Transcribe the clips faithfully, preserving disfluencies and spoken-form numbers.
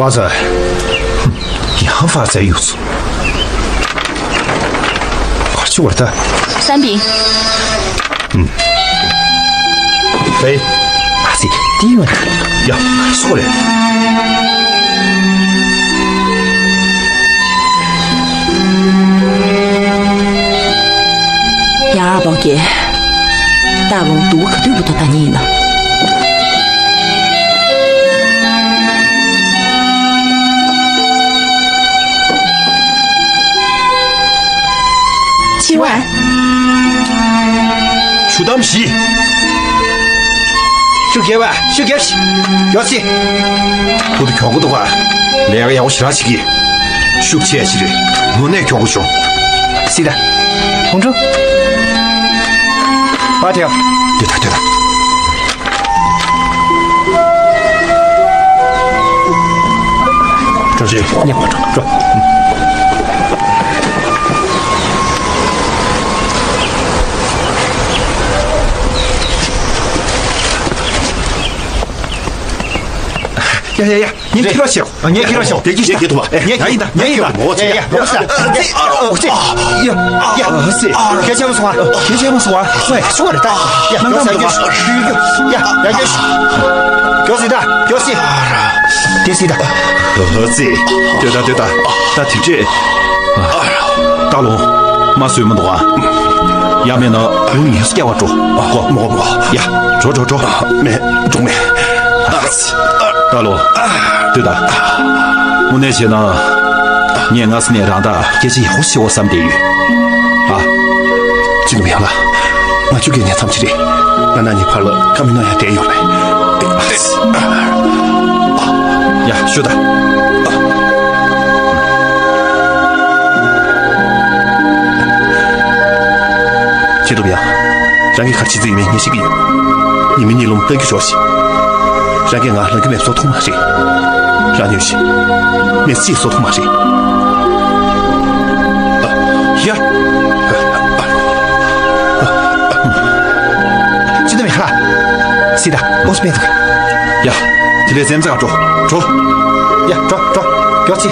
ས། ཡང་ཧྥ་ཙའི་ཡོད་ཚོ། གར་ཆུ་བར་ད། 三饼。 ཨེ། ཨ་ཙི། དེ་ཡོད་ན། ཡ། སོ་རེད། ཡ། ཨ་པང་གི། ད་རུང་དུ་བ་ག་དུས་བུ་ད་ད་ཉིན་ཡིན་ན། ཆི་བ། ཆུ་དམ་བཞི། ཤུགས་རྒྱབ་པ། ཤུགས་རྒྱབ་ཤིག་མགྱོགས་སི། ཐུག་ཏུ་མགྱོགས་པོ་འདུག་ག་ལས་ཀ་ཡག་པོ་ཞེ་དྲག་བྱེད་ཀྱི། ཤུགས་ཆེ་ཞིག་རེད། དངོས་གནས་མགྱོགས་པོ་བྱུང་། སི་ད། ཧོང་ཀྲུག་པ་ཐེའོ། དེ་ད་དེ་ད། འགྲོ་རེད། ཉེ་བར་འགྲོ། འགྲོ། ཡ་ཡ་ཡ། ངས་ཁྱེར་བ་ཤོག་ངས་ཁྱེར་བ་ཤོག་དེ་ཅི་ཤེས་ཐུབ་པ། ངས་ཁྱེར་ཡིན་ད། ངས་ཡིན་ད། ཡ་ཡ་ཡ། ཨོ་ཙི། ཨོ་ཙི། ཡ་ཡ། ཨོ་ཙི། ཁྱེད་ཆ་མ་སོང་ཨ། ཁྱེད་ཆ་མ་སོང་ཨ། ཧོས་ཤོག་རེད་ད། ཡ་ནང་ད་མ་འགྱོ། ཡ་ཡ་འགྱོ། འགྱོ་སི་ད། འགྱོ་སི། དེ་སི་ད། ཨོ་ཙི། སྡོད་ད་སྡོད་ད། ད་དེ་འདྲས། ད་ལོ། མ་བཟོད་མི་འདུག་ཨ། ཡ་མེད་ན་ཡུལ་ངལ་གསོ་བ་འགྲོ། ཨ་གོ་མོ་གོ་མོ། ཡ། འགྲོ་འགྲོ་འགྲོ། མེད། འགྲོ་མེད། ད་ལོ། ལྟོས་དང་། དངོས་གནས་བྱས་ན། ངས་སྔ་ས་ནས་རང་དག་སྐད་ཆ་ཡག་པོ་བཤད་འོ་བསམ་བསྡད་ཡོད། ཨ། ཅི་ནུ་ཡང་ལ། ང་ཆུ་གེ་ནས་མཚམས་ཅི་རེད། ང་ན་ནི་ཕར་ལ་ཀ་མི་ནོ་ཡ་བསྡད་ཡོད་རེད། ཡ་ཤོད་ད། ཅི་ནུ་ཡང་། རང་གི་ཁ་ཆེ་ཚིག་མེད་ངས་ཤེས་ཀྱི་ཡོད། ཉི་མ་གཉིས་ལོམ་ལྟ་རྒྱུ་ཞོག་ཤིག་རང་གིས་ང་ལང་ཀི་མེབ་སོ་མཐོང་མ་རེད། རང་ཉོས་ཤིག་མེ་སི་སོ་མཐོང་མ་རེད། ཡ། ཅི་ནས་མི་ཧ། སི་ད་ཨོ་སི་མེ་ད། ཡ། དེ་ལས་སེམས་ཚ་འགྲོ། འགྲོ། ཡ་འགྲོ་འགྲོ། མགྱོགས་ཅི།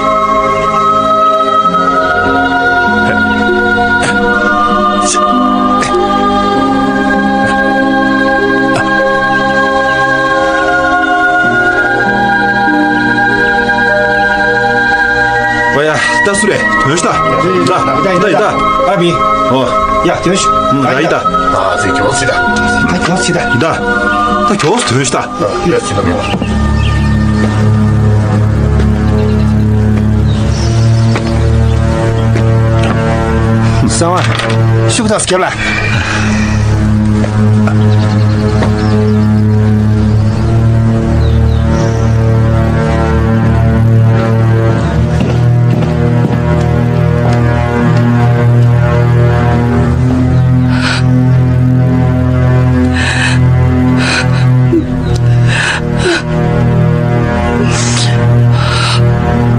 ཨོ་ཡ། ད་སུ་རེད། དོན་ཤ་ད། ད་ད་ད་ད། ཨ་མི། ཨོ། ཡ་དོན་ཤ། ད་ཡི་ད། ད་ཟེ་མགྱོགས་ཅི་ད། ད་མགྱོགས་ཅི་ད། ཡི་ད། ད་མགྱོགས་དོན་ཤ་ད། གསང་བ། ཤུགས་དང་སྐྱབས་ལ།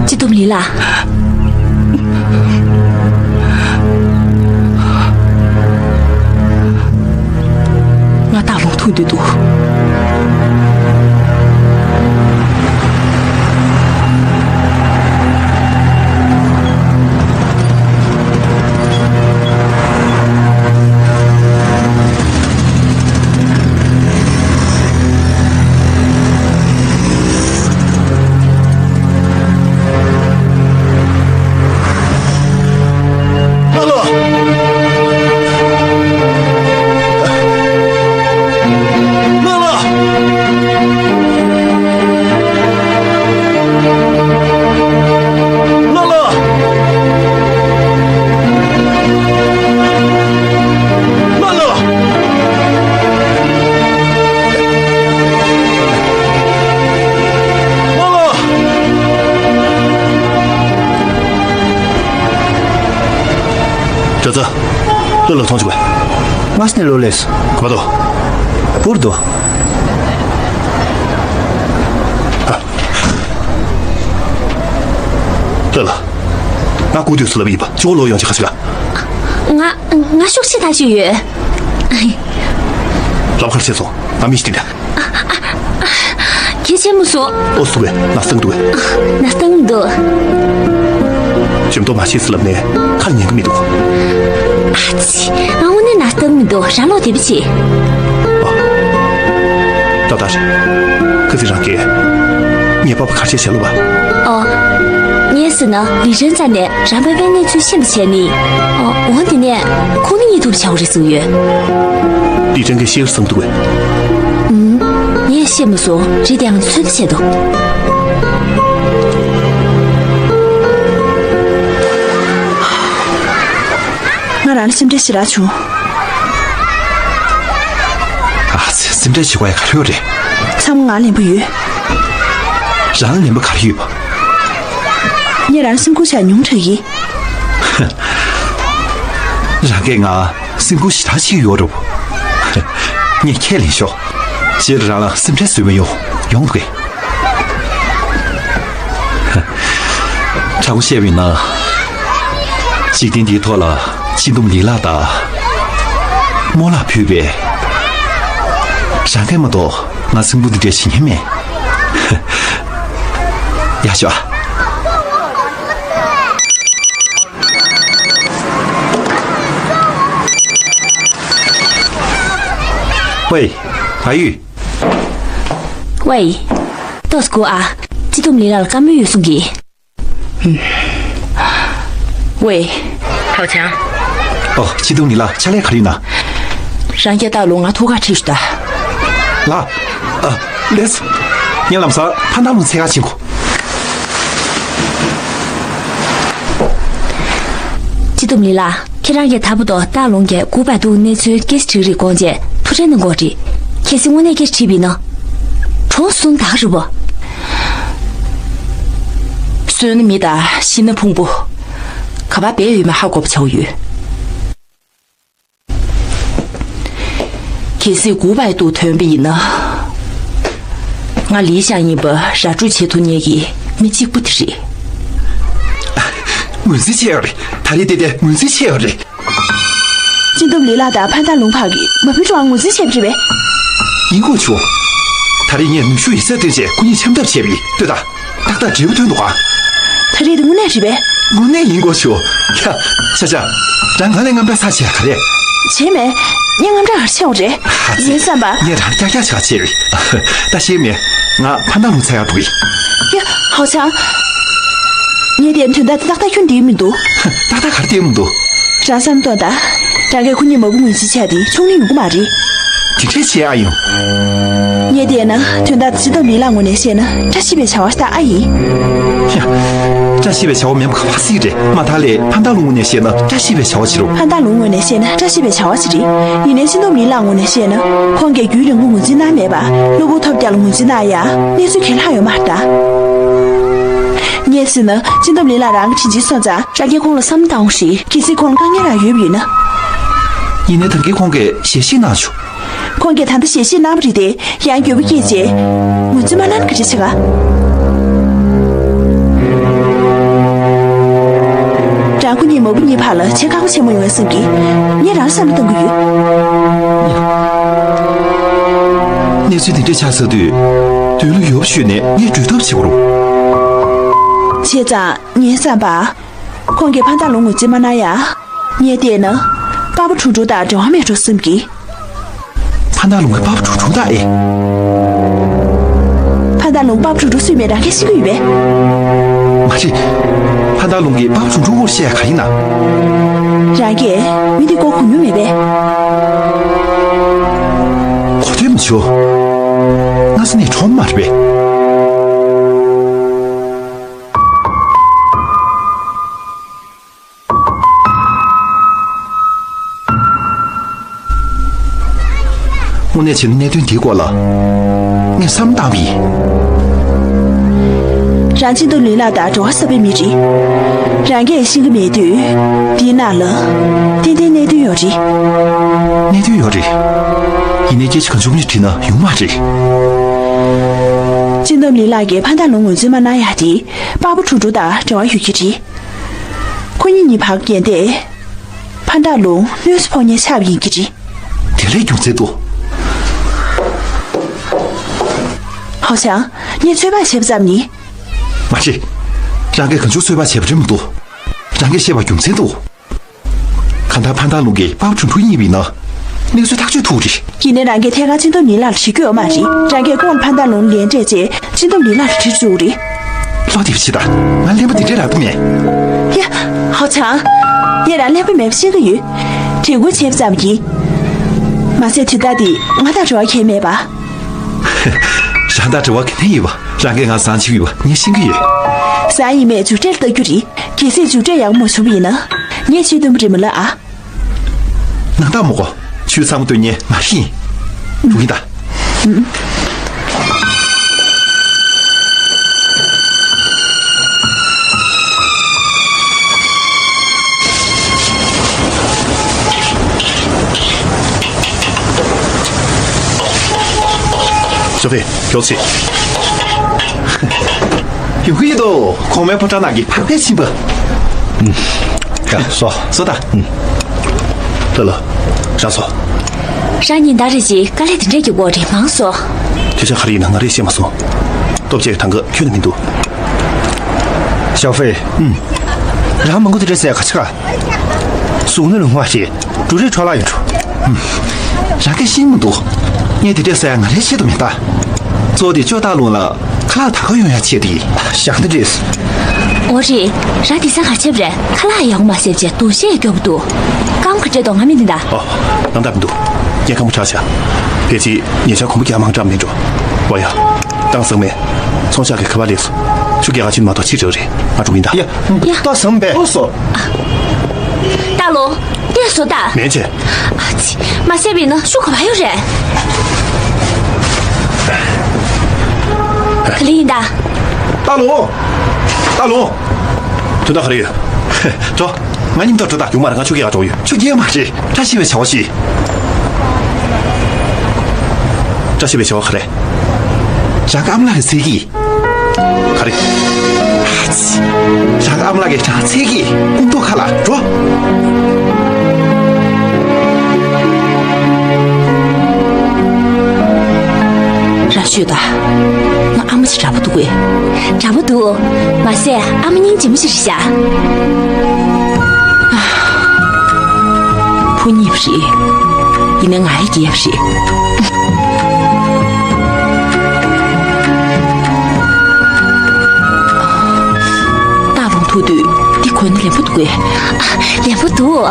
ཅི་ཏུམ་ལི་ལ། ང་ད་རུང་ཐུག་འདོད་འདུག་ལོ་ལོ་ཐོང་ཆུ་བས། ང་སྣེ་ལོ་ལེས། གོ་དོ། བུར་དོ། ལོ་ལོ། ང་སྐུ་དུས་སུ་ལབ་ཡིན་པ་ཅོ་ལོ་ཡོང་ཆེ་ཁ་ཤི་ག་ང་ང་ཤུགས་ཆེ་ཐག་ཆོད་ཡོད། ལབ་ཁར་ཆེ་སོང་ང་མི་ཤི་ཏི་འདྲ། ཁྱེད་ཆེན་མོ་སོང་། ཨོ་སུ་བས་ན་སྟངས་འདུག་བས། ན་སྟངས་མི་འདུག་འཇམ་ཏོག་མ་ཤེས་སུ་ལབ་ནས་ཁར་ཉན་གི་མི་འདུག་ཨ་ཙི། ང་དངོས་གནས་ན་སྟངས་མི་འདུག་རང་ལོག་དེ་བི་ཆེ། ཨ། ཏག་ཏག་རེད། ཁ་སི་རང་གིས་ངའི་པ་ཕ་ཁ་ཆེ་བྱས་ལོ་བ། ཨོ། ངས་ཟེར་ན་ལི་ཁྲེན་རྩ་ནས་རང་པའི་པའི་གནས་ཚུལ་ཤེས་པ་བྱས་ནི། ཨོ། འོང་དེ་ནས་ཁོང་ནི་གཉིད་ཐུབ་བྱའོ་རེད་གསུངས་ཡོད། ལི་ཁྲེན་གྱིས་ཤེས་བསམ་འདུག་བས། ངས་ཤེས་མ་སོང་། རེད་དེ་ང་ཚོད་ལྟ་བྱེད་དོ། ང་རང་ལ་སེམས་ཁྲལ་ཞེ་དྲག་བྱུང་། ཨ་ཙི། སེམས་ཁྲལ་བྱེད་དགོས་ཡ་ག་རེ་ཡོད་རེད། ཚང་མ་ང་ལེན་པོ་ཡོད། རང་ལ་ལེན་པོ་ག་རེ་ཡོད་པ། ངས་རང་སེམས་ཁུར་བྱ་ཉུང་དྲགས་ཡིན། རང་གིས་ང་སེམས་ཁུར་ཞེ་དྲག་བྱེད་ཀྱི་ཡོད་རེད་པ། ངས་ཁས་ལེན་ཤོག་རྗེས་ལ་རང་ལ་སེམས་ཁྲལ་བཟོས་མ་ཡོང་། ཡོང་དགོས། དྲང་པོ་བཤད་པ་ཡིན་ན། འཇིག་རྟེན་འདིའི་ཐོག་ལ་སྤྱི་བསྡོམས་ལི་ལགས་དང་རྨོ་ལགས་ཕུད་པས། རང་གིས་མ་གཏོགས་ང་སེམས་ཁུར་འདི་འདྲ་བྱེད་མཁན་མེད། ཡག་ཤོག་ཨ། ཝེ། ཨ་ཡུས། ཝེ། ཏོག་ཙམ་སྒུག་ཨ། སྤྱི་བསྡོམས་ལི་ལགས་ལ་བཀའ་མོལ་ཡོད་གསུང་གི། ཝེ། ཧའོ་ཆང་། ཨོ། སྤྱི་བསྡོམས་ལི་ལགས། ཕྱག་ལས་ག་རེ་ཡིན་ན། རང་རྒྱལ་སྟག་ལུང་ང་ཐུག་ག་ཁྲིད་ཤོག་ད། ལགས། ཨ། ལགས་སོ། ངས་ལམ་སང་ཕན་ཐང་ལུང་འཚོལ་ག་ཕྱིན་གོ། སྤྱི་བསྡོམས་ལི་ལགས། ཁྱེད་རང་གིས་ད་བར་དུ་སྟག་ལུང་གི་དགུ་པར་འདུག་གནས་ཚུལ་སྐད་ཆ་དྲིས་རིགས་གོང་ཆེ་ཐུགས་ཁྲལ་གནང་དགོས་རེད། གལ་སྲིད་དངོས་གནས་སྐད་ཆ་དྲིས་པ་ཡིན་ན། གྲོངས་སོང་ད་ག་རེད་པ། གསོན་ན་མི་དང་ཤི་ན་ཕུང་པོ། ག་པར་སྦས་ཡོད་མེད་ཧ་གོ་བ་བྱ་དགོས་ཡོད། གལ་སྲིད་དགུ་པར་དུ་ཐོན་པ་ཡིན་ན། ང་ལི་ཞང་ཡིན་པ་ར་སྤྲོད་བྱེད་ཐུབ་མཁན་གྱི་མི་གཅིག་པུ་དེ་རེད། ངོས་འཛིན་བྱས་ཡོད་རེད། ད་རེས་དེ་དེ་ངོས་འཛིན་བྱས་ཡོད་རེད། སྤྱི་བསྡོམས་ལི་ལགས་དང་ཕན་ཐང་ལུང་བར་གྱི་མ་བུའི་འགྲོ་བ་ངོས་འཛིན་བྱས་པ་རེད་པས། ཡིན་དགོས་བྱུང་། ད་རེས་ངས་ནུས་ཤུགས་ཡོད་ཚད་བཏོན་བྱས་ཁོ་གཉིས་འཆམ་ཐབས་བྱས་པ་ཡིན། ལྟོས་དང་། ཏག་ཏག་འབྲས་བུ་ཐོན་འདུག་ག། ད་རེས་དེ་དངོས་གནས་རེད་པས། དངོས་གནས་ཡིན་དགོས་བྱུང་། ཡ། ཆ་ཆ། རང་ང་ལས་དངངས་སྐྲག་ཚ་བྱས་ག་རེ། བྱས་མེད། ངས་དངངས་སྐྲག་ག་རེ་བྱས་པ་རེད། ཡིན་བསམ་པ། ངས་རང་ཀྱག་ཀྱག་བྱས་པ་བྱས་རེད། ད་ཤེས་མེད། ང་ཕན་ཐང་ལུང་འཚོལ་ག་འགྲོ་གི་ཡིན། ཡ། ཧའོ་ཆང་། ངས་དེ་དོན་དག་དེ་ཏག་ཏག་ཁྱོན་བསྡད་མི་འདུག་ཏག་ཏག་ག་རེ་བསྡད་མི་འདུག་རང་བསམ་བློ་གཏོང་དང་། རང་གིས་ཁོ་གཉིས་མ་བུ་ངོས་འཛིན་བྱས་ཏེ་ཕྱུགས་ནི་ཡོང་གི་མ་རེད། དེ་འདྲས་བྱེད་ཨ་ཡོང་། ངས་བལྟས་ན་དོན་དག་དེ་སྤྱི་བསྡོམས་ལི་ལགས་ངོས་ནས་བཤད་ན་བཀྲ་ཤིས་པའི་བྱ་བ་ཞིག་ཨ་ཡིན། ཡ། བཀྲ་ཤིས་པའི་བྱ་བ་མིན་པ་ག་པར་སྲིད་རེད། མ་མཐའ་ལས་ཕན་ཐང་ལུང་ངོས་ནས་བཤད་ན་བཀྲ་ཤིས་པའི་བྱ་བ་ཞིག་རེད། ཕན་ཐང་ལུང་ངོས་ནས་བཤད་ན་བཀྲ་ཤིས་པའི་བྱ་བ་ཞིག་རེད། ཡིན་ནའི་སྤྱི་བསྡོམས་ལི་ལགས་ངོས་ནས་བཤད་ན། ཁོང་གིས་རྒྱུན་རིང་པོ་ངོས་འཛིན་གནང་མེད་པ། གློ་བུར་ཐོལ་རྒྱག་ལ་ངོས་འཛིན་གནང་ཡ་གནས་ཚུལ་གང་ཡང་ཡོད་མ་རེད་ད། ངས་ཟེར་ན་སྤྱི་བསྡོམས་ལི་ལགས་རང་གི་དྲིན་ཆེན་སོང་ཙང་། རང་གིས་ཁོང་ལ་བསམ་བློ་བཏང་རོགས་ཞེས། གལ་སྲིད་ཁོང་ལ་དཀའ་ངལ་རང་ཡོད་པ་ཡིན་ན། ཡིན་ནའི་ད་གིན་ཁོང་གིས་ཞལ་བཞེས་གནང་བྱུང་། ཁོང་གིས་ད་ལྟ་ཞལ་བཞེས་གནང་བ་རེད་དེ། ཡང་འགྱོད་པ་སྐྱེས་རྗེས་ངོས་འཛིན་མ་གནང་ན་ག་རེ་བྱེད་ག། རང་ཁོ་གཉིས་མ་བུ་གཉིས་བར་ལ་བྱེད་ཁག་པོ་ཆེན་མོ་ཡོང་བའི་བསམ་གྱིས། ངས་རང་བསམ་བློ་གཏོང་གི་ཡོད། གནས་ཚུལ་འདི་འདྲ་ཆགས་ཚར་དུས། དོན་ལུ་ཡོད་པ་ཞུས་ནས་ངས་གྲོས་ཐབས་བྱེད་དགོས་རུང་། བྱས་ཙང་ངའི་བསམ་པ། ཁོང་གིས་ཕན་ཐང་ལུང་ངོས་འཛིན་མ་གནང་ཡ། ངས་བལྟས་ན། པ་ཕ་ཁྲུང་ཁྲུང་དང་འབྲེལ་བ་མེད་འགྲོ་བསམ་གི། ཕན་ཐང་ལུང་གི་པ་ཕ་ཁྲུང་ཁྲུང་དང་ཨེ། ཕན་ཐང་ལུང་པ་ཕ་ཁྲུང་ཁྲུང་སུ་ཡིན་མེད་རང་གིས་ཤེས་ཀྱི་ཡོད་པས། མ་རེད། ཕན་ཐང་ལུང་གི་པ་ཕ་ཁྲུང་ཁྲུང་སྐོར་བཤད་ཡ་ག་ཡིན་ན། རང་གིས་མི་འདི་སྐོར་གོ་མྱོང་མེད་པས། གོ་ཐོས་མ་བྱུང་། སྔ་ས་ནས་གྲོངས་མ་རེད་པས། དངོས་གནས་བྱས་ན་གནད་དོན་འདིའི་སྐོར་ལ་ངས་བསམ་བཏང་བ་ཡིན། རང་ཆེན་དུ་ལུས་ལག་དང་འགྲོ་བ་ས་པའི་མི་རིགས། རང་གིས་ཤེས་ཀྱི་མེད་དུས། འདིའི་ནང་ལ་ཏན་ཏན་གནད་དོན་ཡོད་རེད། གནད་དོན་ཡོད་རེད། ཡིན་ནའི་སྐད་ཆ་གང་བྱུང་མིན་དྲིས་ན་ཡོང་མ་རེད། ཆེན་དུ་ལུས་ལག་གིས་ཕན་ཐང་ལུང་ངོས་འཛིན་མ་གནང་ཡ་དེ། པ་ཕ་ཁྲུང་ཁྲུང་དང་འབྲེལ་བ་ཡོད་ཀྱི་རེད། ཁོ་གཉིས་གཉིས་བར་གྱི་འགལ་ཟླས། ཕན་ཐང་ལུང་གནོད་འཚེ་ཕོག་ཉེན་ཆགས་པ་ཡིན་གྱི་རེད། དེ་ལས་རྒྱུ་མཚན་ཏོ། ཧའོ་ཆང་། ངས་ཚོད་དཔག་བྱས་པ་ཙམ་ཡིན། མ་རེད། རང་གིས་གང་བྱུང་ཚོད་དཔག་བྱས་པ་རེད་མི་འདུག་རང་གིས་བཤད་པ་རྒྱུ་མཚན་འདུག་གང་ལྟར་ཕན་ཐང་ལུང་གིས་པ་ཕ་ཁྲུང་ཁྲུང་རྙེད་པ་ཡིན་ན། གནས་ཚུལ་ཐག་གཅོད་ཐུབ་རེད། ཡིན་ནའི་རང་གིས་ཐད་ཀར་སྤྱི་འདོམས་ལི་ལགས་ལ་བྲིས་རྒྱུ་ཡོད་མ་རེད། རང་གིས་ཁོང་ལ་ཕན་ཐང་ལུང་ལན་སྤྲད་རྗེས་སྤྱི་འདོམས་ལི་ལགས་ལ་བྲིས་བཅུག་རེད། ལོ་དེ་བྱེད་ད། ང་ལན་པ་དེ་འདྲའི་རག་པ་མེད། ཡ། ཧའོ་ཆང་། ངས་རང་ལན་པ་མེད་པ་ཤེས་ཀྱི་ཡོད། དྲན་སྐུལ་བྱས་པ་ཙམ་གྱིས། མ་ཟད་དུས་རྟག་འདི་ང་དང་འབྲེལ་བ་གང་ཡང་མེད་པ། རང་དང་འབྲེལ་བ་ག་ནས་ཡོད་པ། རང་གིས་ང་བཟང་ཆེ་བ་ངས་ཤེས་ཀྱི་ཡོད། བཟང་ཡིན་མིན་མཇུག་འབྲས་ལ་ལྟ་རྒྱུ་རེད། གལ་སྲིད་མཇུག་འབྲས་ཡག་པོ་མ་བྱུང་བ་ཡིན་ན། ངས་སྤྱི་འདོམས་པ་རེད་མ་ལབ་ཨ། ནང་རྟགས་མ་གོ། ཆུ་ཚང་མ་སྟོན་མཁན་ང་ཡིན། འགྲོ་གི་ཡིན་ད། ཞོགས་ཀས་མགྱོགས་ཤིག་ཡོང་གི་ཡོད་དོ། གོང་མའི་ཕོ་བྲང་ནང་གི་ཕག་པའི་ཕྱིན་པ། ཡ་སོ། སོ་ད། ལ་ལ། རང་སོ། རང་ཉིན་ལྟར་རེ་ཅིག་དཀའ་ལས་དེ་འདྲས་རྒྱག་གི་ཡོད་རེད་མང་སོ། དེ་ཆ་ག་རེ་ཡིན་ན་ང་རས་ཤེས་མ་སོང་། སྟོབས་ཆེ་གི་གྲངས་ཀ་ཁྱོན་ནས་མི་འདུག་ཞའོ་ཧྥེ། ཨུམ། རང་མང་པོ་དེ་འདྲས་ཟེར་ག་ཆ་ག་ཟུག་ནི་ལུང་བ་ཞིག་འབྲུ་རིགས་འཕྲོ་བརླག་ཡོད་འགྲོ། ཧུམ། རང་གིས་ཤེས་མི་འདུག་ངས་དེ་འདྲས་ཟེར་ཡ་ང་རའི་ཆེད་དུ་མིན་ད། གཙོ་བོ་དེ་ཅོ་སྟག་ལུང་ལ་ཁ་ལག་ད་ག་ཡོང་ཡ་ཆེད་དུ་ཡིན། ཞག་འདི་འདྲས། འོ་རེད། རང་དེང་སང་ག་བྱེད་པ་རེད། ཁ་ལག་ཡག་པོ་མ་བཟས་བྱས་འདུ་ཤེས་སྐྱོ་པོ་འདུག་སྐམ་ག་འདྲས་འདུག་ང་མི་འདི་ད། ཨོ། ནང་ད་མི་འདུག་ངས་སྐམ་པོ་དྲག་བྱ། ཕལ་ཆེར་ཉེ་ཆར་གོམ་པ་རྒྱག་མང་དྲགས་མིན་འགྲོ། ཨོ་ཡ། ཏང་སང་མེད། ཚོང་ཤག་གི་ཁ་པར་སླེབས་སོང་། ཆུ་རྐྱལ་ཁ་ཕྱིན་མ་གཏོགས་ཕྱིར་འགྲོ་རེད། ང་འགྲོ་གི་ཡིན་ད། ཡ། ཡ། ད་བཟང་པས། ཨོ་སོ། ད་ལོ། བལྟས་སོ་ད། མེད་ཆེ། ཨ་ཙི། མ་བསད་པ་ཡིན་ན་ཤུགས་ག་པར་ཡོད་རེད། ག་ལེ་ཡིན་ད། ད་ལོ། ད་ལོ། དོན་དག་ག་རེ་ཡོད། འགྲོ། ང་མཉམ་དུ་འགྲོ་ད། ཡོང་མ་རེད། ང་ཆུ་རྐྱལ་ག་འགྲོ་ཡོད། ཆུ་རྐྱལ་མ་རེད། བཀྲ་ཤིས་པའི་བྱ་བ་ཞིག་བཀྲ་ཤིས་པའི་བྱ་བ་ག་རེ། རང་གི་ཨ་མ་ལགས་ཀྱི་ཚེ་གི། ག་རེ། ཨ་ཙི། རང་གི་ཨ་མ་ལགས་ཀྱིས་རང་ཚེ་གི་སྐུ་མདོག་ཁ་ལ་འགྲོ། རང་ཤོད་ད། ང་ཨ་མ་ཅིག་དྲག་པོ་འདུག་གས། དྲག་པོ་འདུག་མ་ཟད་ཨ་མ་སྙིང་རྗེ་མོ་ཞིག་རེད་ཤག་བུ་གཉིས་པ་རེད། ཡིན་ན་ང་ཡི་རྒྱལ་བ་རེད། སྟག་ལུང་ཐུག་དུས་འདི་གོན་ན་ལེགས་པོ་འདུག་གས། ལེགས་པོ་འདུག་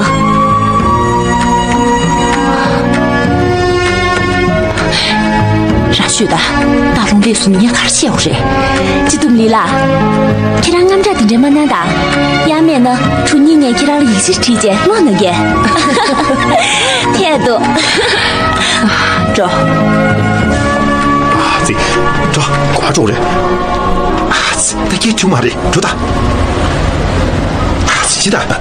རང་ཤོད་ད། སྟག་ལུང་སླེབས་སོང་ན་ངས་ག་རེ་བཤད་དགོས་རེད། སྤྱི་འདོམས་ལི་ལགས། ཁྱེད་རང་དངངས་སྐྲག་དེ་འདྲ་མ་གནང་དང་། ཡང་མེད་ན་གྲུ་གཉིས་ངས་ཁྱེད་རང་ལ་ཡིག་ཆ་བྲིས་རྗེས་ཀློག་གནང་གས། འཐད་འདུག་འགྲོ། ཨ་ཙི། འགྲོ། གོ་བ་འགྲོ་རེད། ཨ་ཙི། ད་སྐད་བྱུང་མ་རེད། འགྲོ་ད། ཨ་ཙི། ཕྱིན་ད།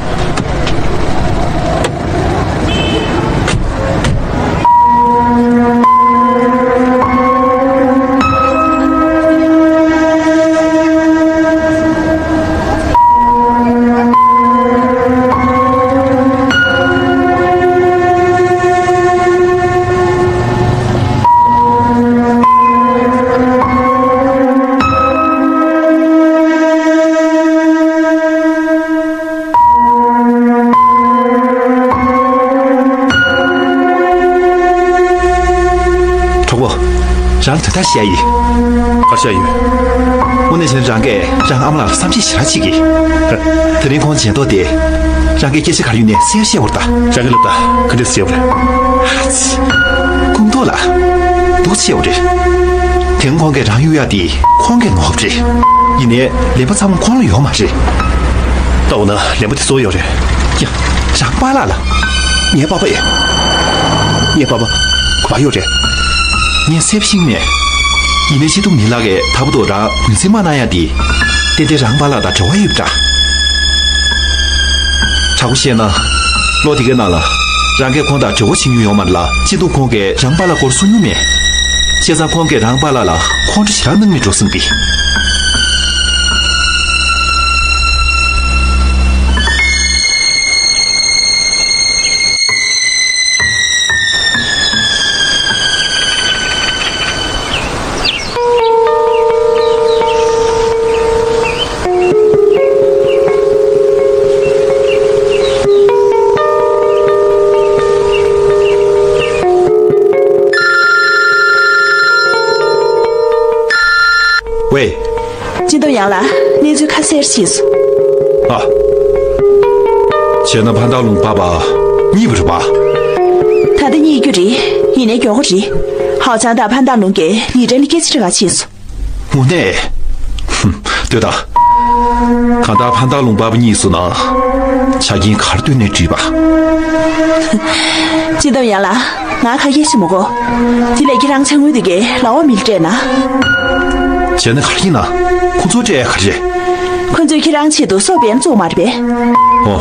གྲོགས་པོ། རང་ལ་དོན་དག་བཤད་ཡ་ཡིན། ག་རེ་བཤད་ཡོད། དངོས་གནས་བྱས་ན་རང་གིས་རང་ཨ་མ་ལགས་ལ་བསམ་ཤེས་ཞེ་དྲག་བྱེད་ཀྱི། དེ་རིང་ཁོང་མཇལ་མདོག་དེ། རང་གིས་སྐད་ཆ་ག་རེ་ཡོད་ནའི་གསལ་པོ་བཤད་དགོས་རེད་ད། རང་གིས་ལབ་ད། ག་འདྲས་བཤད་དགོས་རེད། ཨ་ཙི། སྐུ་མདོག་ལ། སྡུག་ཆེ་བ་རེད། དེང་ཁོང་གིས་རང་གཡུག་ཡ་དེ་ཁོང་གིས་ནོར་བ་རེད། ཡིན་ནའི་ལན་པ་ཚང་མ་ཁོང་ལ་ཡོད་མ་རེད། ད་འོ་ན་ལན་པ་དེ་སུ་ཡོད་རེད། ཡ། རང་པཱ་ལགས་ལ། ངའི་པཱ་པཱ་ཡ། ངའི་པཱ་པཱ། ག་པར་ཡོད་རེད། ངས་གསལ་པོ་ཤེས་ཀྱི་མེད། ཡིན་ནའི་སྤྱི་འདོམས་ལི་ལགས་ཀྱིས་ད་བར་དུ་རང་ངོས་འཛིན་མ་གནང་ཡ་དེ། ཏན་ཏན་རང་པཱ་ལགས་དང་འབྲེལ་བ་ཡོད་པ་འདྲ། དྲང་པོ་བཤད་ན། ལོ་དེ་གའི་ནང་ལ། རང་གིས་ཁོང་དང་འབྲེལ་བ་བྱེད་མྱོང་ཡོད་མ་རེད་ལ། སྤྱི་འདོམས་ཁོང་གིས་རང་པཱ་ལགས་སྐོར་གསུང་མྱོང་མེད། བྱས་ཙང་ཁོང་གིས་རང་པཱ་ལགས་ལ་ཁོང་ཁྲོ་ཞེ་དྲག་གནང་མེད་འགྲོ་བསམ་གི། ཡང་ལ་གནས་ཚུལ་ཁ་གསལ་ཤེས་སོང་། ཨ། བྱས་ན་ཕན་ཐང་ལུང་པ་པ་རྙེད་པ་རེད་པ། ད་ལྟ་རྙེད་རྒྱུ་རེད། ཡིན་ནའི་མགྱོགས་པོ་རེད། ཧའོ་ཆང་དང་ཕན་ཐང་ལུང་གིས་ལི་ཀྲན་ལ་སྐད་ཆ་དྲི་ག་ཕྱིན་སོང་། དངོས་གནས། ཧུམ། ལྟོས་དང་། གང་ལྟར་ཕན་ཐང་ལུང་པ་པ་རྙེད་སོང་ན། ཆ་རྐྱེན་ག་རེ་བཏོན་ནས་བྲིས་པ། སྤྱི་བཏང་ཡང་ལ། ང་ཁ་སྐད་ཤེས་མི་དགོས། དེ་ལས་ཁྱེད་རང་ཅ་དངོས་དེ་གའི་ལག་པ་མི་ལ་སྤྲད་ན། བྱས་ན་ག་རེ་ཡིན་ན། ཁོ་ཚོར་སྤྲད་ཡ་ག་རེ་རེད། ཁོ་ཚོས་ཁྱེད་རང་ཆེད་དུ་སྲོག་འབེན་བཙུགས་མ་རེད་པས། ཨོ།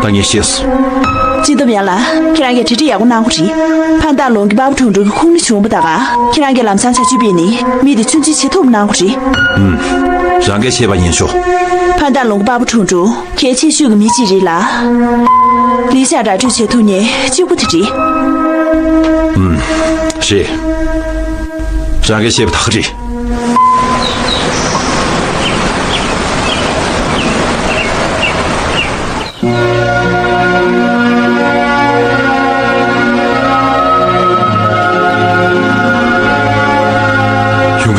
ད་ངས་ཤེས་སོང་། སྤྱི་བཏང་ཡང་ལ། ཁྱེད་རང་གིས་གྲ་སྒྲིག་ཡག་པོ་གནང་དགོས་རེད། ཕན་ཐང་ལུང་གི་པ་པ་ཁྲུང་ཁྲུང་གི་ཁུངས་སྣེ་བྱུང་བ་དག་ག་ཁྱེད་རང་གིས་ལམ་སང་བྱ་སྤྱོད་སྤེལ་ནས་མི་དེ་ཆུང་ཆུང་བྱེད་ཐུབ་གནང་དགོས་རེད། ཨུམ། རང་གིས་བཤད་པ་ཉན་ཤོག་ཕན་ཐང་ལུང་གི་པ་པ་ཁྲུང་ཁྲུང་། གལ་ཆེ་ཤོས་ཀྱི་མི་གཅིག་རེད་ལ། ལི་ཤ་ར་སྤྲོད་བྱེད་ཐུབ་མཁན་གཅིག་པུ་དེ་རེད། ཨུམ། རེད། རང་གིས་བཤད་པ་ད་ག་རེད།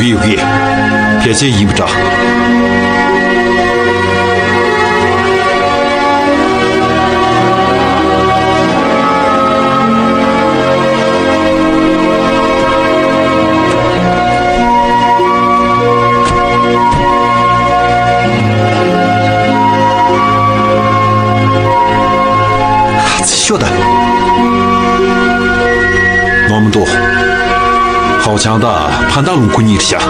ཡོང་གི་ཡོང་གི། ཕལ་ཆེར་ཡིན་པ་འདྲ། ཤོད་དང་། ནོར་མི་འདུག་ཧའོ་ཆང་དང་ཕན་ཐང་ལུང་ཁོ་གཉིས་རེད་ཤག་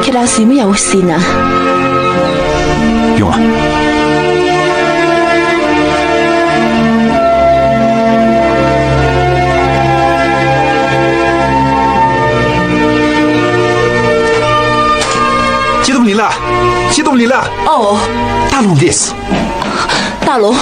ཁྱེད་རང་གཟིགས་མོ་ཡག་པོ་གཟིགས་ན། ཡོང་ཨ། སྤྱི་བཏང་ལི་ལ། སྤྱི་བཏང་ལི་ལ། ཨོ། ཏ་ལུང་ལས། ཏ་ལུང་།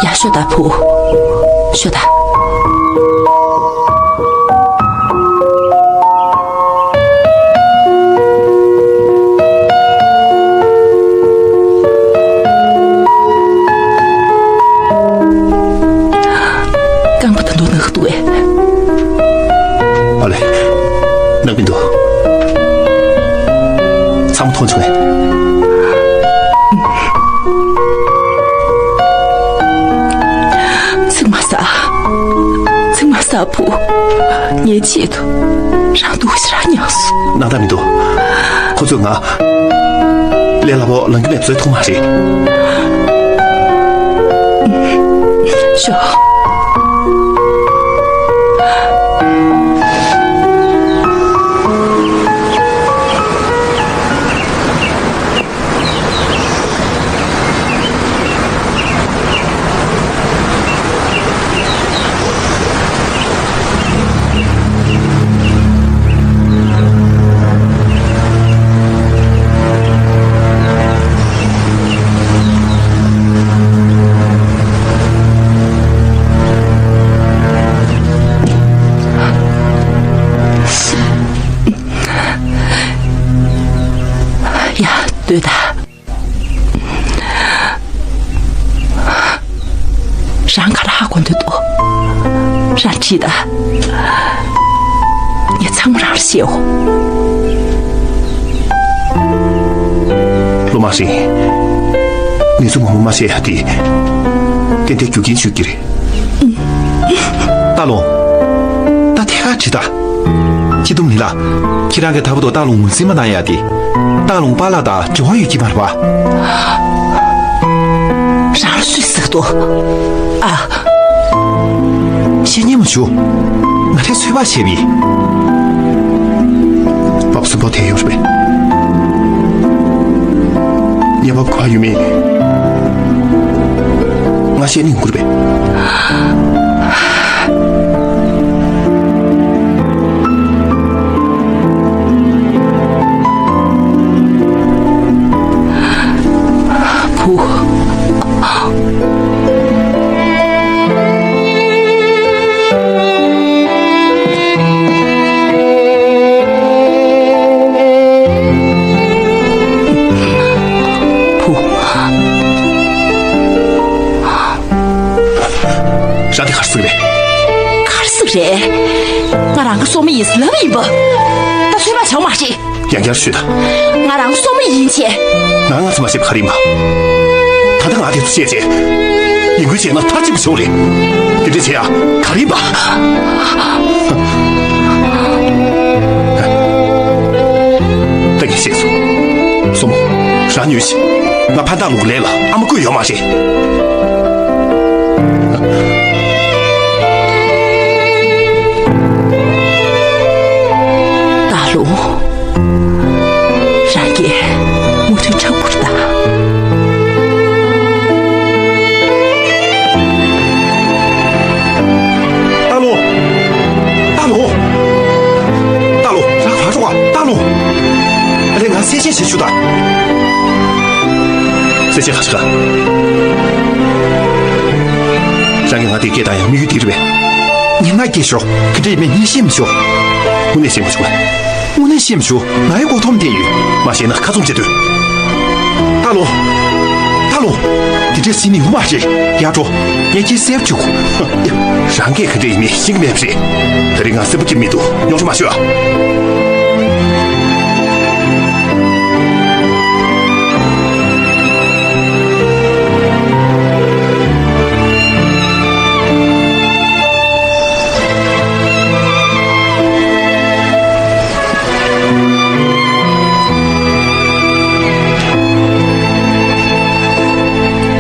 ཡ་ཤོ་ད་བུ། ཤོ་ད། རྐང་པ་ད་དུང་ན་གི་འདུག་གས། ཨ་ལེ། ན་གི་མི་འདུག་ཚང་མ་མཐོང་བྱུང་ངས། ཚིག་མ་ཟ། ཚིག་མ་ཟ་བུ། ངའི་ཆེད་དུ། རང་སྡུག་ཞེ་དྲག་མྱངས་སོང་། སྣང་དག་མི་འདུག་ཁོ་ཚོས་ང་། ལས་སླ་པོ་ལངས་རྒྱུ་མེད་པ་བཟོས་ཐུབ་མ་རེད། ཤོག་ཡ། ལྟོས་དང་། རང་ག་རེ་ཧ་གོ་འདོད་འདུག་རང་དྲིས་དང་། ངས་ཚང་མ་རང་ལ་བཤད་འོ། སློབ་མ་རིང་། གནས་ཚུལ་མང་པོ་མ་བཤད་ཡ་དེ། ཏན་ཏན་རྒྱུ་རྐྱེན་ཤོད་ཀྱི་རེད། ཏ་ལོ། ད་ཐད་ཀར་དྲིས་དང་། སྤྱི་བཏང་ལི་ལ། ཁྱེད་རང་གིས་ད་བར་དུ་ཏ་ལོ་ངོས་འཛིན་མ་གནང་ཡ་དེ། ཏ་ལོ་པཱ་ལགས་དང་འབྲེལ་བ་ཡོད་ཀྱི་མ་རེད་པ། རང་ལ་སུས་ཟེར་འདུག་ཨ། བཤད་ཉན་མ་བྱུང་། ང་རས་ཚོད་དཔག་བྱས་པ་ཡིན། པཱ་པ་སུ་པོ་དེ་ཡོད་རེད་པས། ཉེས་པ་ག་ཡོད་མེད། ང་བཤད་ནི་ཡོང་གི་རེད་པས། བུ། ཡིས་ལབ་ཡིན་པ། ད་ཚོད་དཔག་བྱུང་མ་རེད། ཡང་བསྐྱར་ཞུས་ད། ང་རང་སྲུང་མ་ཡིན་བྱས། ང་ང་ཚོ་མ་ཤེས་པ་ག་རེ་ཡིན་པ། ད་ལྟ་ང་དེ་ཚོ་བཤད་བྱས། ཡིན་ཁུལ་བྱས་ན་མཐའ་གཅིག་པ་བྱུང་རེད། དེ་འདྲ་བྱས་ཡ་ག་རེ་ཡིན་པ། ད་ངས་བཤད་སོང་། སྲུང་མ། རང་ཉོན་ཞིག་ང་ཕན་བཏགས་ལུགས་ལས་ལ་ཨ་མ་བསྐོས་ཡོད་མ་རེད། སྟག་ལུང་། རང་གིས་མུ་མཐུད་ཁྲབ་ཁུར་དང་། སྟག་ལུང་། སྟག་ལུང་། སྟག་ལུང་། རང་ག་པར་འགྲོ་ག་སྟག་ལུང་། ཨ་ལས་ང་གསལ་བཤད་བྱེད་ཆུ་དང་། གསལ་བཤད་ག་ཞིག་ག་རང་གིས་ང་དེ་སྐད་བཏང་ཡང་དམིགས་ཡུལ་དེ་རེད་པས། ངས་ང་སྐད་ཤོར། ག་འདྲ་ཡིན་མིན་ངས་ཤེས་མི་ཆོག་དངོས་གནས་ཤེས་མ་བྱུང་། དངོས་གནས་ཤེས་མི་ཆོག་ང་ཡི་མགོ་འཐོམ་བསྡད་ཡོད། མ་ཤེས་ན་ཁ་བཙུམ་བྱེད་དོན། སྟག་ལུང་། སྟག་ལུང་། དེ་འདྲས་ཟེར་ནི་ཡོད་མ་རེད། ཡར་འགྲོ། ངས་ཁྱེད་གསལ་པོ་བྱེད་དགོས། རང་སྐད་ག་འདྲས་ཡིན་མིན་ཤེས་ཀྱི་མེད་པ་རེད། དེ་རིང་ང་གསལ་པོ་ཁྱེར་མི་འདུག་རྙོག་དྲ་མ་བཟོས་ཨ།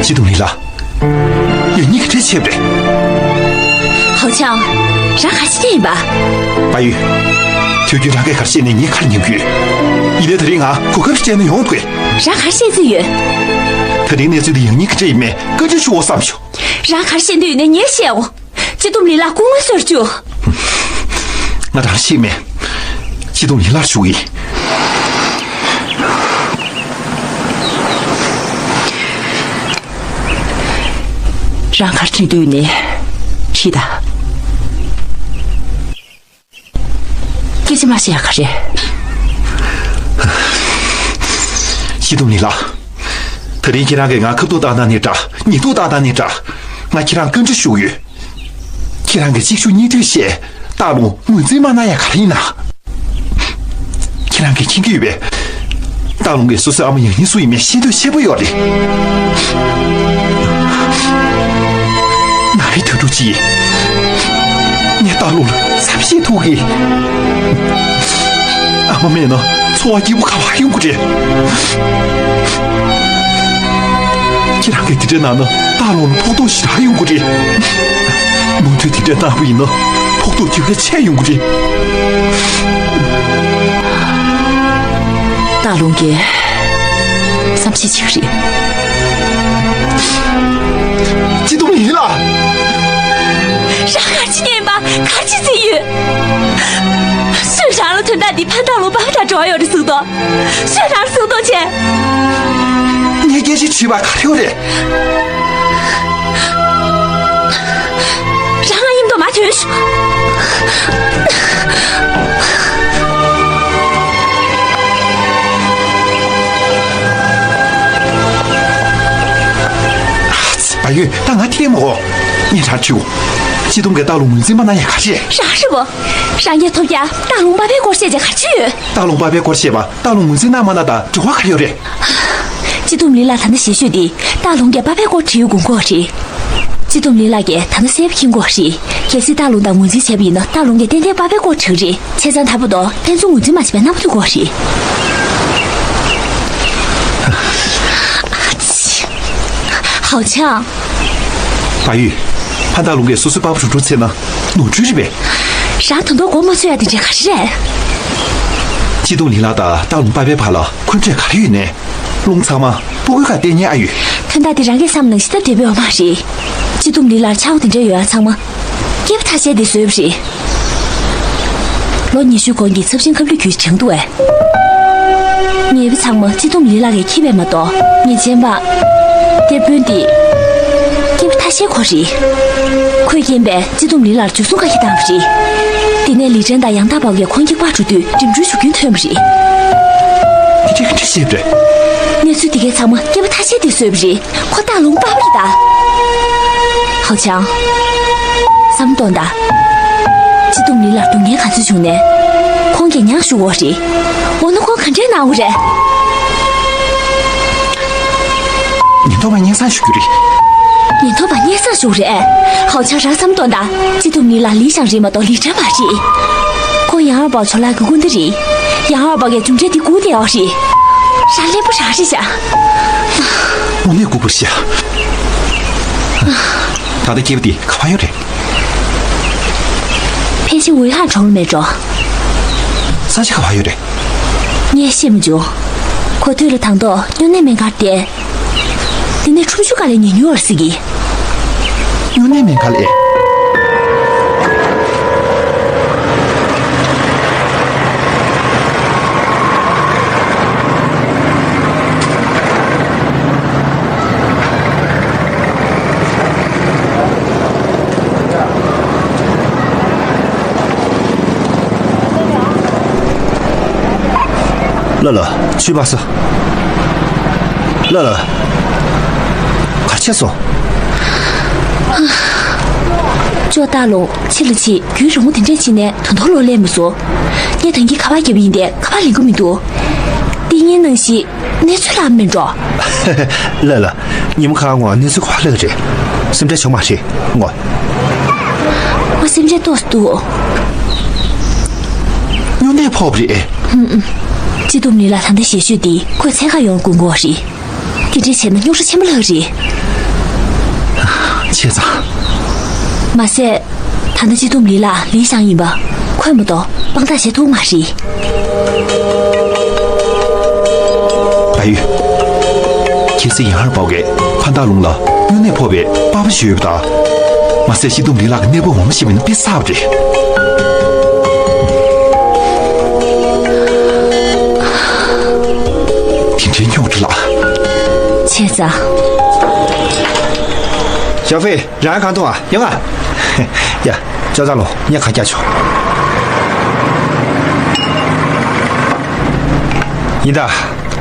སྐྱིད་སྡུག་ལི་ལ། ཡང་སྙིང་གི་ཁྲེལ་ཆེ་བ་རེད། ཧའོ་ཆང་། རང་ག་རེ་བྱེད་ཀྱི་ཡིན་པ། པ་ཡུས། དུས་རྒྱུན་རང་གིས་ག་རེ་བཤད་ནས་ངས་ཁ་ཉན་གྱི་ཡོད། ཡིན་ནའི་དེ་རིང་ང་གོ་སྐབས་ཤིག་སྤྲད་ན་ཡོང་དགོས། རང་ག་རེ་བཤད་རྩིས་ཡོད། དེ་རིང་གནས་ཚུལ་འདི་ཡང་སྙིང་གི་ཁྲེལ་ཡིན་མེད་བཀའ་འདྲི་ཞུ་འོ་བསམ་བྱུང་། རང་ག་རེ་བཤད་འདོད་ཡོད་ནའི་ངས་བཤད་འོ། སྐྱིད་སྡུག་ལི་ལ་སྐུ་ངལ་གསོ་རྒྱུ། ང་རང་ཤེས་མེད། སྐྱིད་སྡུག་ལི་ལར་ཞུ་གི་ཡིན། རང་ག་རེ་དྲན་འདོད་ནས་ཁྲིད་ད། སྐད་ཆ་མ་བཤད་ཡ་ག་རེ། སྐྱིད་སྡུག་ལི་ལ། དེ་རིང་ཁྱེད་རང་གིས་ང་ཁ་ཐུག་བཏང་ན་ནི་འདྲ། ཉེས་འདུག་བཏང་ན་ནི་འདྲ། ང་ཁྱེད་རང་བཀའ་འདྲི་ཞུ་གི་ཡོད། ཁྱེད་རང་གིས་གཅིག་ཤུགས་གཉིས་མཐུད་བཤད། སྟག་ལུང་ངོས་འཛིན་མ་གནང་ཡ་ག་རེ་ཡིན་ན། ཁྱེད་རང་གིས་མཁྱེན་གྱི་ཡོད་པས། སྟག་ལུང་གིས་སོ་སོའི་ཨ་མ་ཡང་སྙིང་སུ་ཡིན་མིན་ཤེས་འདོད་ཆེན་པོ་ཡོད་རེད། ན་རེ་དུས་དྲུག་ཅི་ཡིན། ངས་སྟག་ལུང་ལ་བསམ་ཤེས་ཐུག་གི། ཨ་མ་མེད་ན་འཚོ་བ་སྐྱིད་པོ་ག་པར་ཡོང་གི་རེད། ཁྱེད་རང་གིས་དེ་འདྲ་གནང་ན་སྟག་ལུང་ལ་ཕོག་ཐུག་ཞེ་དྲག་ཡོང་གི་རེད། མུ་མཐུད་དེ་འདྲ་གནང་བ་ཡིན་ན་ཕོག་ཐུག་ཁྱོན་ནས་ཆེ་ཡོང་གི་རེད། སྟག་ལུང་གིས་བསམ་ཤེས་བྱེད་ཀྱི་རེད། སྐྱིད་སྡུག་ལི་ལ། རང་ག་རེ་བྱེད་ཀྱི་ཡིན་པ། ག་རེ་བྱེད་རྩིས་ཡོད། སུས་རང་ལ་དོན་དག་འདི་ཕན་བཏགས་ལུང་པ་ཕ་འདྲ་འགྲོ་བ་ཡོད་རེད་ཟེར་དོ། སུས་རང་ལ་ཟེར་དོ་བྱས། ངས་སྐད་ཆ་དྲིས་པ་ག་རེ་ཡོད་རེད། རང་ང་མཉམ་དུ་མ་ཐོན་ཤོག་པ་ཡུས། ད་ང་ཐེ་མོ་གོ། ངས་རང་ཁྲིད་འོ། སྐྱིད་སྡུག་གིས་སྟག་ལུང་ངོས་འཛིན་མ་གནང་ཡ་ག་རེ་རེད། རང་རེད་བོ། རང་གིས་ཐོབ་རྒྱ་སྟག་ལུང་པ་ཕའི་སྐོར་བཤད་བྱས་ག་རེ་ཡོད། སྟག་ལུང་པ་ཕའི་སྐོར་བཤད་པ་སྟག་ལུང་ངོས་འཛིན་གནང་མ་གནང་དང་འབྲེལ་བ་ག་རེ་ཡོད་རེད། སྐྱིད་སྡུག་ལི་ལ་ད་ནི་ཞེ་ཤོས་འདི་སྟག་ལུང་གིས་པ་ཕའི་སྐོར་དྲི་ཡོད་དགོངས་གོ་རེད། སྐྱིད་སྡུག་ལི་ལ་གིས་ད་ནི་གསལ་པོ་མཁྱེན་གོ་རེད། གལ་སྲིད་སྟག་ལུང་དང་ངོས་འཛིན་བྱས་པ་ཡིན་ན་སྟག་ལུང་གིས་ཏན་ཏན་པ་ཕའི་སྐོར་དྲི་གི་རེད། བྱས་ཙང་ད་བར་དུ་ཕན་ཚུན་ངོས་འཛིན་མ་བྱས་པའི་རྣམ་པ་ཐུག་གོ་རེད། ཧའོ་ཆང་། པ་ཡུས། ཕ་སྟག་ལུང་གིས་སོ་སོའི་པ་ཕ་རུ་འགྲོ་ཚེ་ན་ནོར་འཁྲུལ་རེད་པས། རང་ད་དུང་མགོ་མ་ཚོས་ཡ་དེ་འདྲ་ག་རེ་རེད། སྐྱིད་སྡུག་ལི་ལ་དང་སྟག་ལུང་པ་ཕའི་བར་ལ་འཁོན་འགྲས་ག་རེ་ཡོད་ནས། རླུང་ཚང་མ་སྤུ་གུའི་ཁ་གཏད་ཉན་ཨ་ཡོད། དོན་དག་དེ་རང་གིས་བསམ་ནང་བཞིན་སྟབས་བདེ་པོ་ཡོད་མ་རེད། སྐྱིད་སྡུག་ལི་ལར་ཆགས་པ་དེ་འདྲ་ཡོད་ཡ་ཚང་མ། སྐྱེས་པ་ཐ་ཤལ་དེ་བཟོས་པ་རེད། ལོ་ཉི་ཤུ་གོང་གི་ཚབས་ཆེན་ཁབ་ལུད་ཁྱོད་དྲངས་འདུག་ཨེ། ཉེས་པ་ཚང་མ་སྐྱིད་སྡུག་ལི་ལ་གིས་འཁྱེར་བས་མ་གཏོགས་ངས་རྗེན་པ། སྟེར་དཔོན་དེ། སྐྱེས་པ་ཐ་ཤལ་ཁོ་རེད། ཁོས་རྐྱེན་པས་སྐྱིད་སྡུག་ལི་ལར་འཇུ་བཟུང་བཀའ་ཁྱབ་བཏང་བ་རེད། དེ་ནས་ལི་ཁྲེན་དང་ཡང་དག་པའོ་གིས་ཁོང་གཉིས་པར་འགྲོ་དུས་འགྲིམ་འགྲུལ་ཞུ་མཁན་ཐོན་པ་རེད། དེ་འདྲའི་ག་འདྲ་བྱས་པ་རེད། གནས་ཚུལ་དེ་གའི་ཚང་མ་སྐྱེས་པ་ཐ་ཤལ་དེས་བཟོས་པ་རེད། ཁོ་སྟག་ལུང་པ་ཕ་རེད་ད། ཧའོ་ཆང་། བསམ་བློ་གཏོང་དང་། སྤྱི་སྡོམ་ལི་ལ་སྡུག་བསྔལ་ག་ཚོད་བྱུང་ནས། ཁོང་གིས་ཉར་ཞུ་བ་རེད། འོ་ན་ཁོང་ག་འདྲའི་གནང་བ་རེད། ཉེན་རྟོག་པས་སྙན་སེང་ཞུ་རྒྱུ་རེད། ཉེན་རྟོག་པ་སྙན་སེང་ཞུ་རེད། ཧའོ་ཆང་རང་བསམ་གཏོང་དང་། སྤྱི་སྡོམ་ལི་ལ་ལི་ཞང་རེད་མ་གཏོགས་ལི་ཁྲན་པ་རེད། ཁོ་ཡང་ཨར་པའོ་ཇོ་ལགས་ཀྱི་སྐུ་ཟླ་རེད། ཡང་ཨར་པའོ་གིས་མཇུག་འབྲས་འདི་སྒུག་བསྡད་ཡོད་རེད། རང་གླེན་པོ་རང་རེད་ཤག་དངོས་གནས་ལྐུགས་པ་རེད་ཤག་ད་ལྟ་སྐྱེས་པ་འདི་ག་པར་ཡོད་རེད། ཕལ་ཆེར་ཝེ་ཧན་གྲོང་ལ་མེད་འགྲོ། ས་ཆ་ག་པར་ཡོད་རེད། ངས་ཤེས་མ་བྱུང་། ཁོ་དུས་ལ་དང་ཐོག་སྨྱུང་གནས་སྨན་ཁང་བསྡད། དེ་ནས་ཁྲོམ་གཞུང་ཁ་ལ་ཉལ་མྱོང་བ་ཟེར་གི། སྨྱུང་གནས་སྨན་ཁང་ལ། ལ་ལ། ཆུ་བ་ས། ལ་ལ། ག་ཆེ་སོང་། ཅོ་ཏ་ལོ། ཕྱི་ལ་ཕྱི་རྒྱུན་རིང་པོ་དེ་འདྲས་ཕྱིན་ནས་ད་དུང་ལོ་ལས་མི་སོ། ངས་ད་གིན་ཁ་པར་བརྒྱབ་པ་ཡིན་ཏེ་ཁ་པར་ལེན་གི་མི་འདུག་འདི་ཉིན་ནང་བཞིན་གནས་ཚུལ་ལ་མི་འགྲོ། ལ་ལ། ཉིན་མོ་ཁ་ངོ་གནས་ཚུལ་ག་པར་སླེབས་རེད། སེམས་ཁྲལ་བྱུང་མ་རེད་ངོ་། ང་སེམས་ཁྲལ་ཏོག་ཙམ་འདུག་སྨྱུང་གནས་ཕོག་པ་རེད། སྤྱི་སྡོམ་ལི་ལ་ད་ལྟ་ཞལ་བཞུགས་འདི་ཁོས་འཚོལ་ག་ཡོང་དགོས་ཀྱི་རེད། དེ་འདྲ་བྱས་ན་རྙོག་དྲ་ཆེན་པོ་ལྷག་རེད། བྱས་ཙང་། མ་ཟད། ད་ལྟ་སྤྱི་སྡོམ་ལི་ལ་ལི་ཞང་ཡིན་པ། ཁོས་མ་གཏོགས་དཔང་རྟགས་བྱེད་ཐུབ་མ་རེད། བལ་ཡུལ། གལ་སྲིད་ཡང་ཧར་པའོ་གིས་ཕན་ཏཱ་ལུང་ལ་སྨྱུང་གནས་ཕོག་པའི་པགས་པ་ཞིག་ཡོད་པ་དང་། མ་ཟད་སྤྱི་སྡོམ་ལི་ལགས་ཀྱི་གནས་བབ་ངོ་མ་ཤེས་པ་ཡིན་ན་དཔེ་གསར་པ་རེད། དེ་འདྲའི་རྙོག་དྲ་ལ། བྱས་ཙང་། ཞའོ་ཧྥེ། རང་གང་འདུག་ཨ། ཡོང་ཨ། ཡ། ཅོ་ཙང་ལོ། ངས་ཁ་རྒྱག་ཆོག་ཡིན་ད།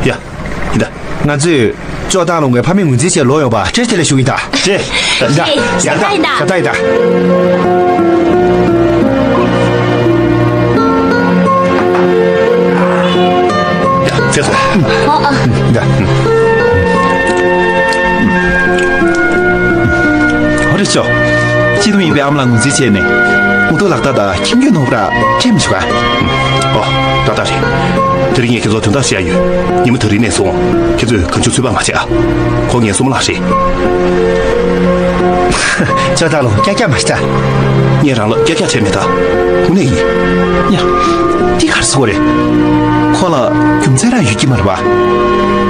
ཡ། ཡིན་ད། ང་ཚོས་ཅོ་ཙང་ལོ་ངའི་ཕ་མའི་ངོས་འཛིན་བྱས་ལོག་ཡོང་པ་བཀྲ་ཤིས་བདེ་ལེགས་ཞུ་གི་ཡིན་ད། ཅེ། ཡ་ད། ཡ་ད། ཡ་ད། ཡ་ད། ཚེ་སོ། ཨ་ཨ། ཡ། ཧོ་རེ་ཤོ། སྤྱི་སྡོམ་ཡིན་པའི་ཨ་མ་ལགས་ངོས་འཛིན་བྱས་ནས། འུ་ཐུག་ལག་རྟགས་དང་ཁྱིམ་རྒྱུད་ནོར་བུ་ར་ཁྲིད་མི་ཆོག་ག་ཨོ། ཏག་ཏག་རེད། དེ་རིང་ངས་ཁྱེད་ཚོར་དོན་དག་བཤད་ཡོད། ཉིན་མོ་དེ་རིང་ནས་བཟུང་ཁྱེད་ཚོས་གང་བྱུང་ཚུལ་པ་མ་བྱེད་ཨ། ཁོ་ངའི་སྲུང་མ་ལགས་རེད། ཅོ་ཙང་ལོ། ཀྱག་ཀྱག་མ་བྱེད་ད། ངས་རང་ལ་ཀྱག་ཀྱག་བྱས་མེད་ད། དངོས་གནས་ཡིན། ཡ། འདི་ག་རེ་ཟེར་དགོས་རེད། ཁོ་ལ་རྒྱུ་མཚན་རང་ཡོད་ཀྱི་མ་རེད་པ།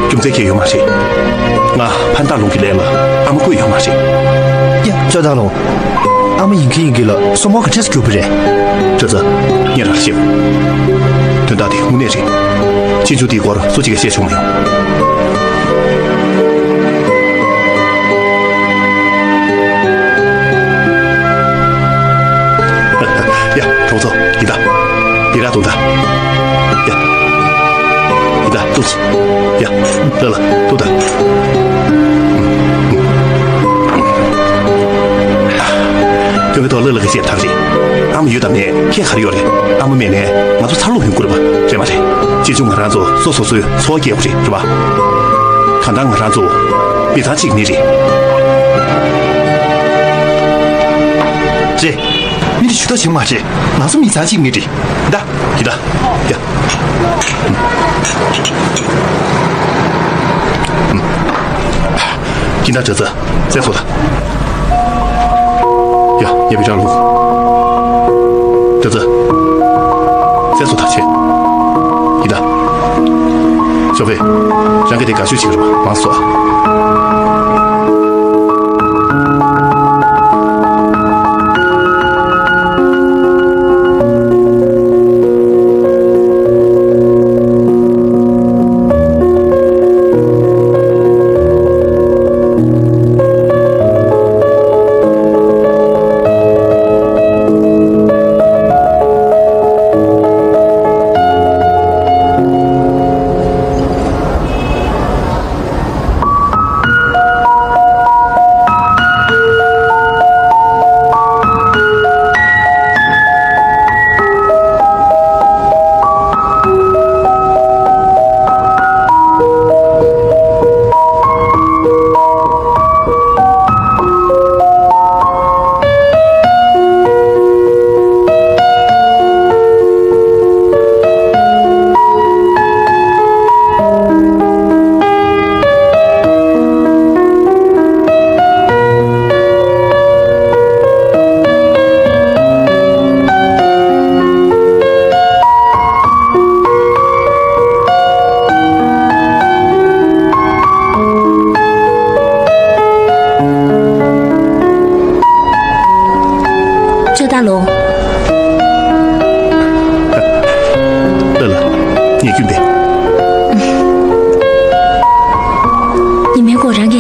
རྒྱུ་མཚན་གང་ཡང་ཡོད་མ་རེད། ང་ཕན་ཏཱ་ལུང་གི་ལས་ལ་ཨ་མ་བསྐོས་ཡོད་མ་རེད། ཡ། ཅོ་ཙང་ལོ། ཨ་མ་ཡིན་གྱི་ཡིན་གྱི་ལ་སྲུ་མོ་ག་འདྲས་སེ་གྱུར་པ་རེད། ཅོ་ཙང་། ངས་རང་ལ་བཤད། དོན་དག་དེ་དངོས་གནས་རེད། ཕྱིན་ཆད་དེའི་སྐོར་སུ་གཅིག་གིས་བཤད་བྱུང་མ་མྱོང་། ཡ། གྲོགས་ཚོ། ཡི་ད། ཡི་ར་ཏུ་ད། ཡ། ཡི་ད། ཏུ་ཙི། ཡ། ལ་ལ། ཏུ་ད། ཁྱོད་ཀྱི་ཐོག་ལ་ལ་གི་བཤད་ཐག་རེད། ཨ་མ་ཡོད་དམ་མེད་ཁྱད་ག་རེ་ཡོད་རེད། ཨ་མ་མེད་ནས་ང་ཚོ་འཚར་ལོངས་ཡོང་གི་རེད་པ། རེད་མ་རེད། སྤྱི་ཆུང་ང་རང་ཚོ་སོ་སོ་སོའི་འཚོ་བ་སྐྱེལ་དགོས་རེད། རེད་པ། གང་ལྟར་ང་རང་ཚོ་མི་ཚང་གཅིག་ནི་རེད། རེད། མི་འདི་ཇུས་གཏོགས་བྱེད་མ་རེད། ང་ཚོ་མི་ཚང་གཅིག་ནི་རེད། ད། ཡི་ད། ཡ། ཁྱེད་རང་འདྲ་ཚ། བཙན་སོ་ད། ཡ། ཉེ་བའི་རང་ལུགས། འདྲ་ཚ། བཙན་སོ་ད་ཆེ། ཡི་ད། ཞོགས་པའི། རང་གི་དེ་དགའ་ཤོས་ཅིག་རེད་པ། མང་སོ།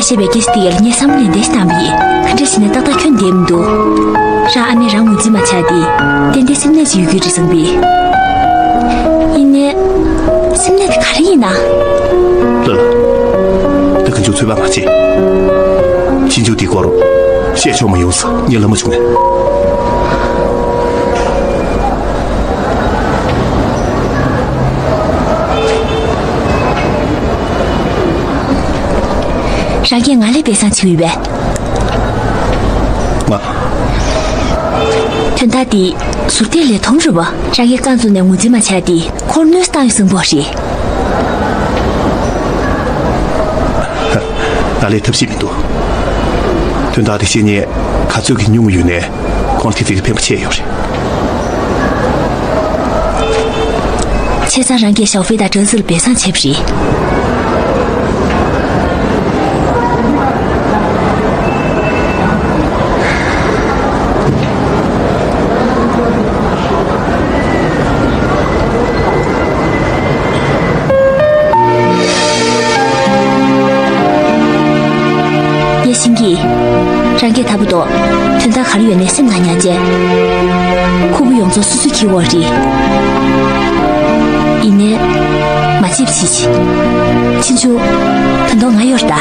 ཅེས་པའི་སྐད་ཆ་དེ་ཡར་ངས་བསམ་བློ་ནན་ཏན་ཞིག་བཏང་པ་ཡིན། ག་འདྲ་ཞིག་ན་ཏག་ཏག་ཁྱོན་བསྡད་མི་འདུག་རང་ཨ་མས་རང་ངོས་འཛིན་མ་བྱས་ཏེ། ཏན་ཏན་སེམས་ནད་ཅིག་ཡོད་རྒྱུ་རེད་བསམ་པས། ཡིན་ནའི། སེམས་ནད་དེ་ག་རེ་ཡིན་ན། ལ་ལ། ད་གང་བྱུང་ཚོད་དཔག་མ་བྱེད། ཕྱིན་ཆད་འདི་སྐོར་བཤད་ཆོག་མ་ཡོང་ས་ངས་ལབ་མ་བྱུང་ངས། རང་གིས་ང་ལ་སྦས་གསང་བྱེད་ཀྱི་ཡོད་པས། ང་། དོན་དག་འདི་ཟུར་བལྟས་ལས་མཐོང་རེད་པ། རང་གིས་རྐང་བཙུགས་ནས་ངོས་འཛིན་མ་བྱས་ཏེ་ཁོར་གནོད་བཏང་ཡོད་བཟང་པོ་རེད། ང་ལས་ཐབས་ཤེས་མི་འདུག་དོན་དག་འདི་བཤད་མཁན་ག་ཚོད་ཀྱི་ཉུང་ཡོད་ནའི་ཁོང་དེ་ཙམ་གྱི་ཕན་པ་ཆེ་ཡོད་རེད། བྱས་ཙང་རང་གིས་ཞའོ་ཧྥེ་དང་ཀྲང་ཙི་ལ་སྦས་གསང་བྱས་པ་རེད། ཡེ་ཤིང་གིས། རང་གིས་ད་བར་དུ་དོན་དག་ག་རེ་ཡོད་ནའི་སེམས་ནང་མྱངས་བྱས། ཁུར་པོ་ཡོངས་རྫོགས་སོ་སོས་འཁྱེར་ཡོད་རེད། ཡིན་ནའི། མ་བརྗེད་པ་བྱེད་ཅིག་ཕྱིན་ཆད། ད་དུང་ང་ཡོད་རེད་ད།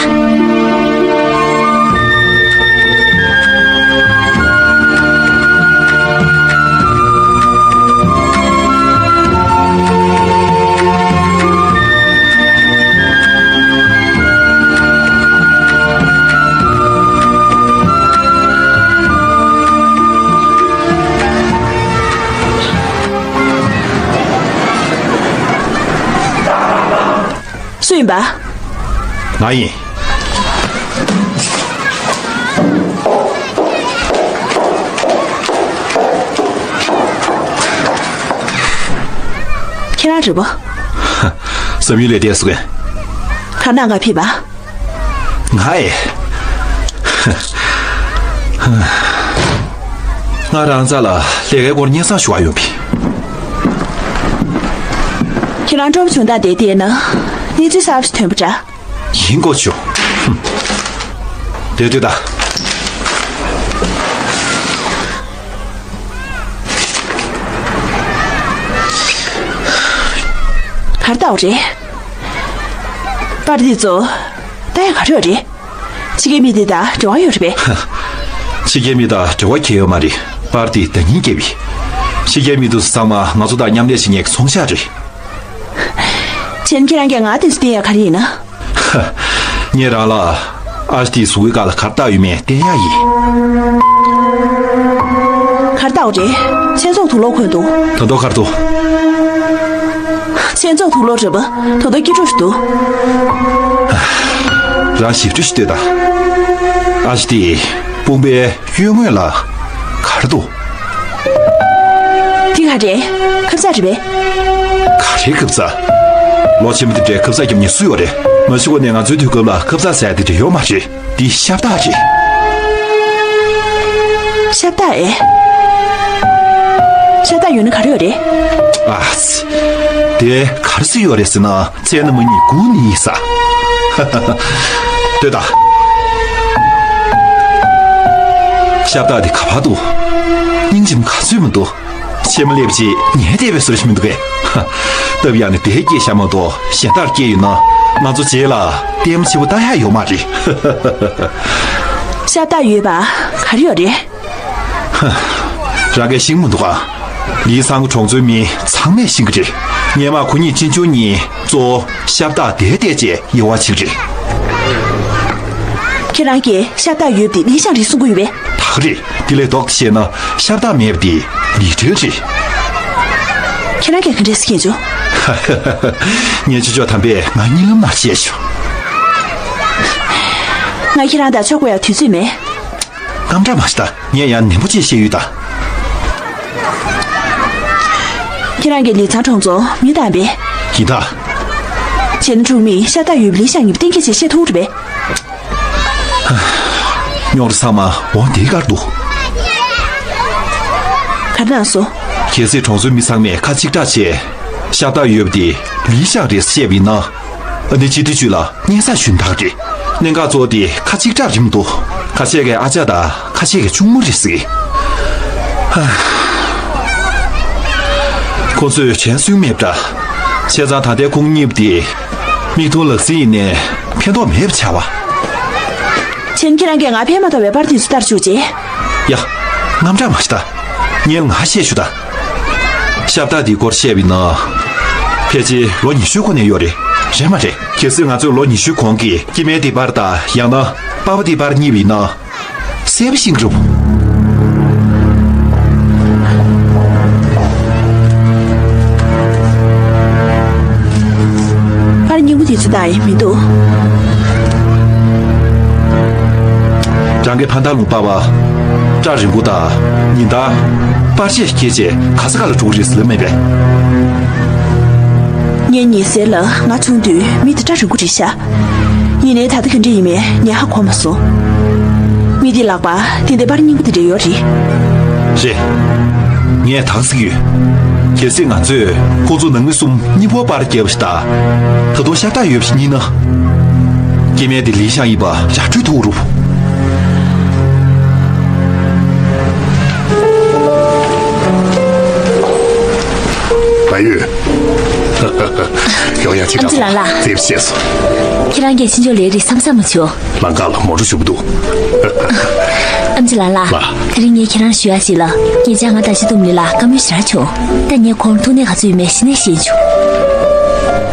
སུ་ཡིན་པ། ང་ཡིན། ཁྱེད་རང་རེད་པ། བསམ་ཡུལ་ལས་འདས་སོང་ངས། ག་ནང་ག་ཕེབས་པ། ང་ཨེ། ང་རང་ཚ་ལ་ལས་ཀའི་སྐོར་སྙན་སེང་ཞུ་བ་ཡོང་བི། ཁྱེད་རང་སྤྲོ་པོ་བྱུང་སྟངས་དེ་བལྟས་ན་གནས་ཚུལ་གསར་པ་ཞིག་ཐོན་པ་འདྲ། ཡིན་གོ་ཆོ། དེ་དུས་ད། གར་ལྟ་བ་རེད། པར་འདི་ཚོ་ལྟ་ཡ་ག་རེ་ཡོད་རེད། ཕྱི་རྒྱལ་མི་དེ་དང་འབྲེལ་བ་ཡོད་རེད་པས། ཕྱི་རྒྱལ་མི་དང་འབྲེལ་བ་གང་ཡང་ཡོད་མ་རེད། པར་དེ་ཟླ་ཉིན་བརྒྱབ་པས། ཕྱི་རྒྱལ་མི་དེ་ཚོ་ཚང་མ་ང་ཚོ་དང་མཉམ་ལས་བྱེད་མཁན་གྱི་ཚོང་ཤག་རེད། བྱས་ན་ཁྱེད་རང་གིས་ང་དེ་ཚོ་བསྟན་ཡ་ག་རེ་ཡིན་ན། ངས་རང་ལ་ཨ་ཞི་ཏི་གཟུགས་པོའི་སྒང་ལ་གར་བཏགས་ཡོད་མེད་བསྟན་ཡ་ཡིན། གར་བཏགས་པ་རེད། མཚན་ཚོགས་དུག་ལོག་གོན་འདུག་ད་དུང་གར་འདུག་མཚན་ཚོགས་དུག་ལོག་རེད་པ། ད་དུང་སྐྱིད་སྤྲོ་ཞིག་འདུག་རང་ཞིབ་འཇུག་ཞིག་ལྟོས་དང་། ཨ་ཞི་ཏི། དཔུང་པའི་གཡོན་ངོས་ལ་གར་འདུག་དེ་ག་རེད། ཁབ་ཚག་རེད་པས། ག་རེ་ཁབ་ཚག་ལོ་ཆེན་པོ་དེ་འདྲའི་ཁབ་ཚག་རྒྱབ་མཁན་སུ་ཡོད་རེད། མ་གཞི་གོ་ནས་ང་ཚོའི་དུས་སྐབས་ལ་ཁབ་ཚག་ཟེར་ཡ་དེ་འདྲ་ཡོད་མ་རེད། འདི་ཤ་སྟག་རེད། ཤ་སྟག་ཨེ། ཤ་སྟག་ཡོད་ན་ག་རེ་ཡོད་རེད། ཨ་ཙི། དེ་ག་རེ་ཟེར་ཡོད་རེད་ཟེར་ན། ཚེ་ན་མ་ཉིད་དགུང་ནི་ཡིན་ས། ལྟོས་དང་། ཤ་སྟག་དེ་ག་པར་འདུག་སྙིང་རྗེ་མོ་ག་ཚོད་མི་འདུག་ཕྱེ་མ་ལེབ་ཅིག་ཉལ་བསྡད་པའི་བཟོ་འདྲ་ཞིག་མི་འདུག་གས། སྟབས་ཡག་ནས་དེ་སྐྱེས་ཤ་མ་གཏོགས་གཞན་དག་སྐྱེས་ཡོད་ན། ང་ཚོ་རྗེས་ལ་ལྟད་མོ་ཆེ་པོ་ལྟ་ཡག་ཡོད་མ་རེད། ཤ་སྟག་ཡོད་པ་ག་རེ་ཡོད་རེད། རང་གིས་ཤེས་མི་འདུག་ག་ལི་ཚང་གྲོང་ཚོའི་མི་ཚང་མས་ཤེས་ཀྱི་རེད། སྔོན་མ་ཁོ་གཉིས་གཅེན་གཅུང་གཉིས་གཙོ་བོ་ཤ་སྟག་དེ་བལྟས་བྱས་དབྱེ་བ་ཕྱེ་གི་རེད། ཁྱེད་རང་གིས་ཤ་སྟག་ཡོད་པ་དེ་ལི་ཤང་རེད་གསུང་གི་ཡོད་པས། ད་ག་རེད། དེ་ལས་ལྡོག་སྟེ་བཤད་ན་ཤ་སྟག་མེད་པ་དེ་ལི་ཁྲོན་རེད། ཁྱེད་རང་གིས་ག་འདྲས་སེ་མཁྱེན་བྱུང་། ངའི་ཆོས་ཕྱོགས་དམ་པས་ང་གཉིད་ལམ་ན་བཤད་བྱུང་། ང་ཁྱེད་རང་དང་ཕྱོགས་ཕེབས་ཡག་དུས་ཚོད་མེད། རྣམ་གྲངས་མ་ཤི་ད། ངས་ཡང་ནན་པོ་ཅིག་བཤད་ཡོད་ད། ཁྱེད་རང་གིས་ལི་ཚང་གྲོང་ཚོ་མི་བཏང་པས། ཡིན་ད། བྱས་ན་གྲོང་མིས་ཤ་སྟག་ཡོད་པའི་ལི་ཤང་ཡིན་པ་གཏན་འཁེལ་བྱས་བཤད་ཐུབ་རེད་པས། རྙོག་དྲ་ཚང་མ་འོང་དེའི་ཀར་འདུག་ག་རེ་གནང་སོང་། གལ་སྲིད་གྲོང་ཚོའི་མི་ཚང་མས་ཁ་གཅིག་གྲགས་བྱས། ཤ་སྟག་ཡོད་པ་དེ་ལི་ཤང་རེད་བཤད་པ་ཡིན་ན། ཨ་ནི་སྤྱི་འཐུས་ཅུས་ལ་སྙན་སེང་ཞུས་ན་ད་ག་རེད། གནད་འགག་གཙོ་བོ་དེ་ཁ་གཅིག་གྲལ་རིམ་འདུག་ཁ་ཤས་ཀྱིས་ཨ་ཅག་དང་ཁ་ཤས་ཀྱིས་གཅུང་མོ་རེད་ཟེར། ཧ། ཁོ་ཚོས་དྲན་གསོས་མེད་པ་འདྲ། བྱས་ཙང་ད་ལྟའི་ཁོང་གཉིས་པོ་དེ་མིག་མཐོང་ལག་ཟིན་ཡིན་ནའི་ཕན་ཐོགས་མེད་པ་ཆགས་པ། བྱས་ན་ཁྱེད་རང་གིས་ང་ཕན་མ་ཐོགས་པའི་པར་དེ་ཚོ་ལྟར་བཅུག་རྗེས། ཡ། དངངས་སྐྲག་མ་བྱེད་ད། ངས་ང་བཤད་ཞུ་ད། ཤ་སྟག་འདིའི་སྐོར་བཤད་པ་ཡིན་ན། ཕལ་ཆེར་ལོ་ཉི་ཤུའི་གོང་ནས་ཡོད་རེད། རེད་མ་རེད། གལ་སྲིད་ང་ཚོས་ལོ་ཉི་ཤུའི་གོང་གི་སྐྱེ་དམན་འདིའི་པར་དང་ཡང་ན་པ་ཕ་འདིའི་པར་རྙེད་པ་ཡིན་ན། གསལ་པོ་ཤེས་ཀྱི་རེད། པར་རྙིང་པ་དེ་ཚོ་དག་ཡང་མི་འདུག་རང་གི་ཕ་མཐའ་ལུང་པ་བ། སྐྲ་རིང་པོ་དང་ཉིན་ལྟར་པར་ཆས་སྐྱེལ་བྱས་ག་ས་ག་ལ་འགྲོ་གི་རེད་ཟེར་ལབ་མེད་པས། ངའི་ཉེ་སར་ལ་ང་ཆུང་དུས་མི་དེ་སྐྲ་རིང་པོ་རེད་ཤག་ཡིན་ནའི་ད་ལྟ་ག་འདྲ་ཡིན་མིན་ངས་ཧ་གོ་མ་སོང་། མི་དེའི་ལག་པར་དེ་འདྲའི་པར་རྙིང་པ་དེ་འདྲ་ཡོད་རེད། རེད། ངས་ད་གཟིགས་ཡོད། གལ་སྲིད་ང་ཚོས་ཁོ་ཚོ་ནང་མི་གསུམ་གཉིས་པོ་པར་བརྒྱབ་པ་ཞིག་དང་། ད་དུང་ཤ་སྟག་ཡོད་པ་ཞིག་རྙེད་ན། སྐྱེ་དམན་དེ་ལི་ཤང་ཡིན་པ་ར་སྤྲོད་ཐུབ་རུང་། བལ་ཡུལ། ཡོང་ཡ་ཅི་ཨམ་ཆི་ལགས་ལགས། ཙེབ་ཤེས་སོ། ཁྱེད་རང་གིས་ཕྱིན་ཆོག་ལས་རེད་བསམ་བསམ་མ་བྱུང་། ལམ་ཁ་ལ་མོ་ཊ་ཞུགས་འདུག་ཨམ་ཆི་ལགས་ལགས། ལགས། དེ་རིང་ངས་ཁྱེད་རང་ཞུ་ཡ་ཅིག་ལ། ཉེ་ཆར་ང་དང་སྤྱི་འདོམས་ལི་ལ་བཀའ་མོལ་ཞེ་དྲག་བྱུང་། ད་ངས་ཁོང་ཐུག་ནས་ག་ཚོད་ཡོད་མེད་གཞི་ནས་ཤེས་བྱུང་།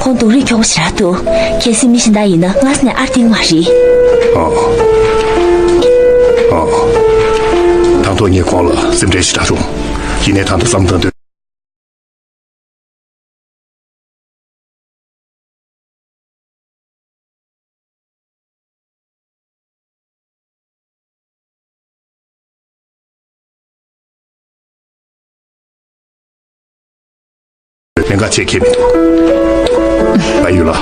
ཁོང་སྡུག་རུས་ཁྱོག་པོ་ཞེ་དྲག་འདུག་གལ་སྲིད་མི་གཞན་དག་ཡིན་ན་སྔར་ནས་ཨར་ཏིང་མ་རེད། ཨོ། ཨོ། དང་ཐོག་ངས་ཁོང་ལ་སེམས་ཁྲལ་ཞེ་དྲག་བྱུང་། ཡིན་ནའི་ད་དུང་བསམ་བཏང་དུས། ལེན་ཁ་ཆེ་ཁེལ་མི་འདུག་ཨ་ཡུལ་ལ།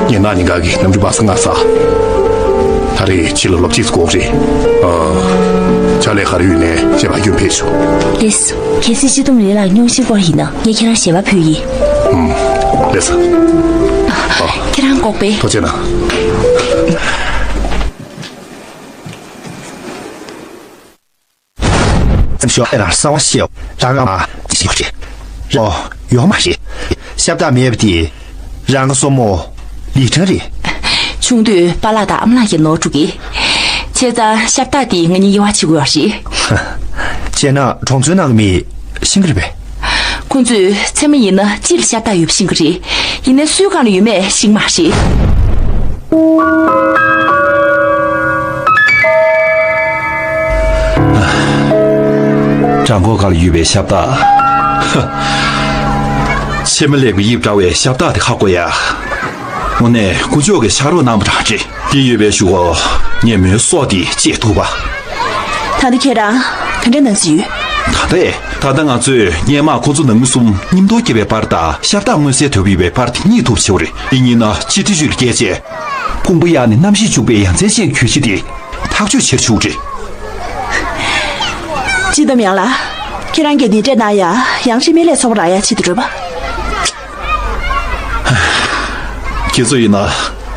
ངས་ན་ཉིན་ག་གི་གནམ་གྲུ་བ་ས་ང་ས། ད་རེས་ཕྱི་ལ་ལོ་གཅིག་འགོར་རེད། ཨ། ཕྱག་ལས་ག་རེ་ཡོད་ནས་བྱས་པ་རྒྱུན་ཕེབས་ཤོག་ལགས་སོ། གལ་སྲིད་སྤྱི་འདོམས་ལི་ལ་སྙུང་གཞིའི་སྐོར་ཡིན་ན་ངས་ཁྱེད་རང་ཞལ་པར་ཕུལ་ཡིན། ཨུམ། ལགས་སོ། ཨ། ཁྱེད་རང་ལྐོག་པའི། ཐུགས་རྗེ་གནང་། ཨ་ནི་ཤོག་ཨེ་རང་གསང་བ་བཤད་རང་ཨ་མ་ཅི་ཞིག་རེད། ཨོ། ཡོད་མ་རེད། ཤ་སྟག་མེད་པ་དེ་རང་གི་སྲུ་མོ་ལི་ཁྲེན་རེད། ཆུང་དུས་པཱ་ལགས་དང་ཨ་མ་ལགས་ཀྱིས་ནོར་འགྲོ་གི། བྱས་ཙང་ཤ་སྟག་དེ་ང་གཉིས་དབྱེ་བ་ཕྱེ་དགོས་པ་རེད། བྱས་ན་གྲོང་ཚོའི་ནང་གི་མིས་ཤེས་ཀྱི་རེད་པས། ཁོང་ཚོས་མཚན་མོ་ཡིན་ན་ཅི་ལ་ཤ་སྟག་ཡོད་པ་ཤེས་ཀྱི་རེད། ཡིན་ནའི་སུའི་སྒང་ལ་ཡོད་མེད་ཤེས་ཀྱི་མ་རེད། བྲང་ཁོག་སྒང་ལ་ཡོད་པའི་ཤ་སྟག་ཧ། ཕྱེ་མ་ལེགས་པའི་དབྱིབས་འདྲ་བའི་ཤ་སྟག་དེ་ཧ་གོ་ཡ། དངོས་གནས་དཀོན་མཆོག་གིས་ཕྱག་རོགས་གནང་བ་འདྲ་རེད། དེ་ཡོད་པའི་གཞུག་གུ་ངས་མོའི་སྲོག་དེ་བཅད་ཐུབ་པ། ད་ལྟ་ཁྱེད་རང་ག་འདྲ་གནང་རྩིས་ཡོད། ད་ལྟ་ཨེ། ད་ལྟ་ང་ཚོས་སྔོན་མ་ཁོ་ཚོ་ནང་མི་གསུམ་མཉམ་དུ་སྐྱེས་པའི་པར་དང་ཤ་སྟག་མངོན་གསལ་དོད་པོ་ཡོད་པའི་པར་དེ་རྙེད་ཐུབ་བྱུང་བ་རེད། དེ་རྙེད་ན་སྤྱི་བདེ་ཅུས་ལ་བསྐྱལ་རྗེས། ཕུང་པོ་གཡར་ནས་རྣམ་ཤེས་འཇུག་པའི་ཡ་མཚན་ཅན་གྱི་གྱོད་གཞི་དེ་ཐག་གཅོད་བྱེད་ཆོག་རེད། སྤྱི་འདོམས་ཡང་ལགས། ཁྱེད་རང་གིས་འདི་འདྲས་གནང་ཡ་ཡང་སྲིད་སྨན་ལས་ཚོགས་པ་རག་ཡ་ཆེད་དུ་རེད་པ། ཁྱེད་ཚོ་ཡིན་ན་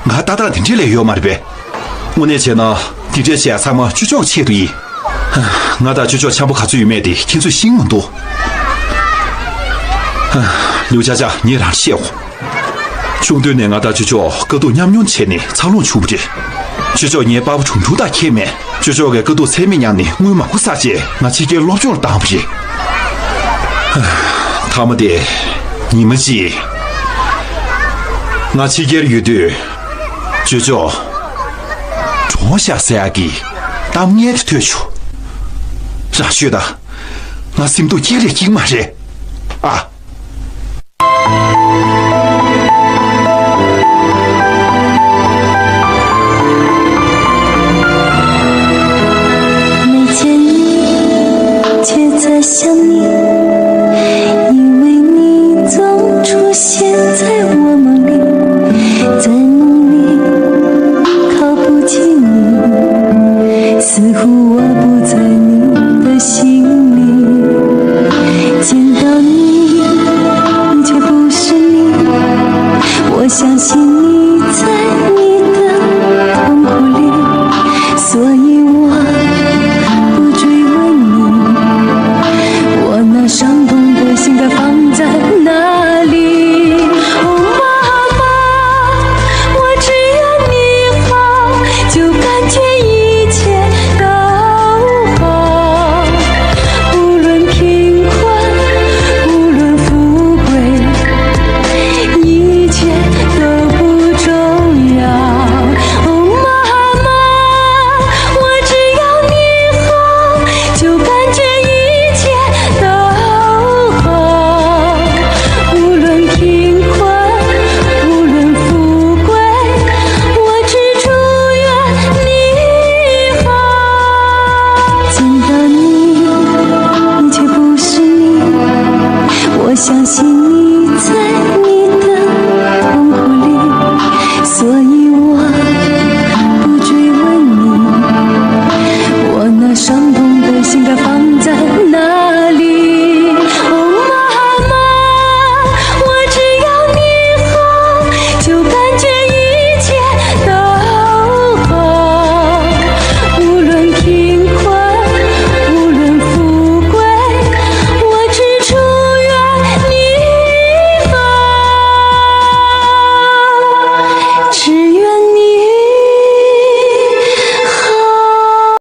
ང་ལྟ་སྟངས་དེ་འདྲས་ལས་ཡོད་མ་རེད་པས། དངོས་གནས་བྱས་ན་འདི་འདྲས་བྱས་ཚང་མ་ཅོ་ཅོ་གི་ཆེད་དུ་ཡིན། ང་དང་ཅོ་ཅོ་འཆམ་པོ་ག་ཚོད་ཡོད་མེད་དེ་ཁྱེད་ཚོས་ཤེས་ཀྱི་མི་འདུག་ལིའུ་ཅཱ་ཅཱ། ངས་རང་བཤད་འོ། ཆུང་དུས་ནས་ང་དང་ཅོ་ཅོ་དཀའ་སྡུག་མཉམ་མྱོང་བྱས་ནས་འཚར་ལོངས་བྱུང་བ་རེད། ཅོ་ཅོ་ངའི་པ་ཕ་ཁྲུང་ཁྲུང་དང་ཁྱད་མེད། ཅོ་ཅོ་གིས་དཀའ་སྡུག་ཚད་མེད་མྱངས་ནས་དངུལ་མང་པོ་བསགས་རྗེས་ང་ཕྱི་རྒྱལ་སློབ་སྦྱོང་ལ་བཏང་བ་རེད། མཐའ་མ་དེ། ཉི་མ་གཅིག་ང་ཕྱི་རྒྱལ་ཡོད་དུས། ཅོ་ཅོ། གྲོངས་ཤག་ཟེར་ཡག་གི་གཏམ་ངན་དེ་ཐོས་བྱུང་། རང་ཤོད་དང་། ང་སེམས་སྡུག་སྐྱེ་རེ་སྐྱེ་གི་མ་རེད་ཨ།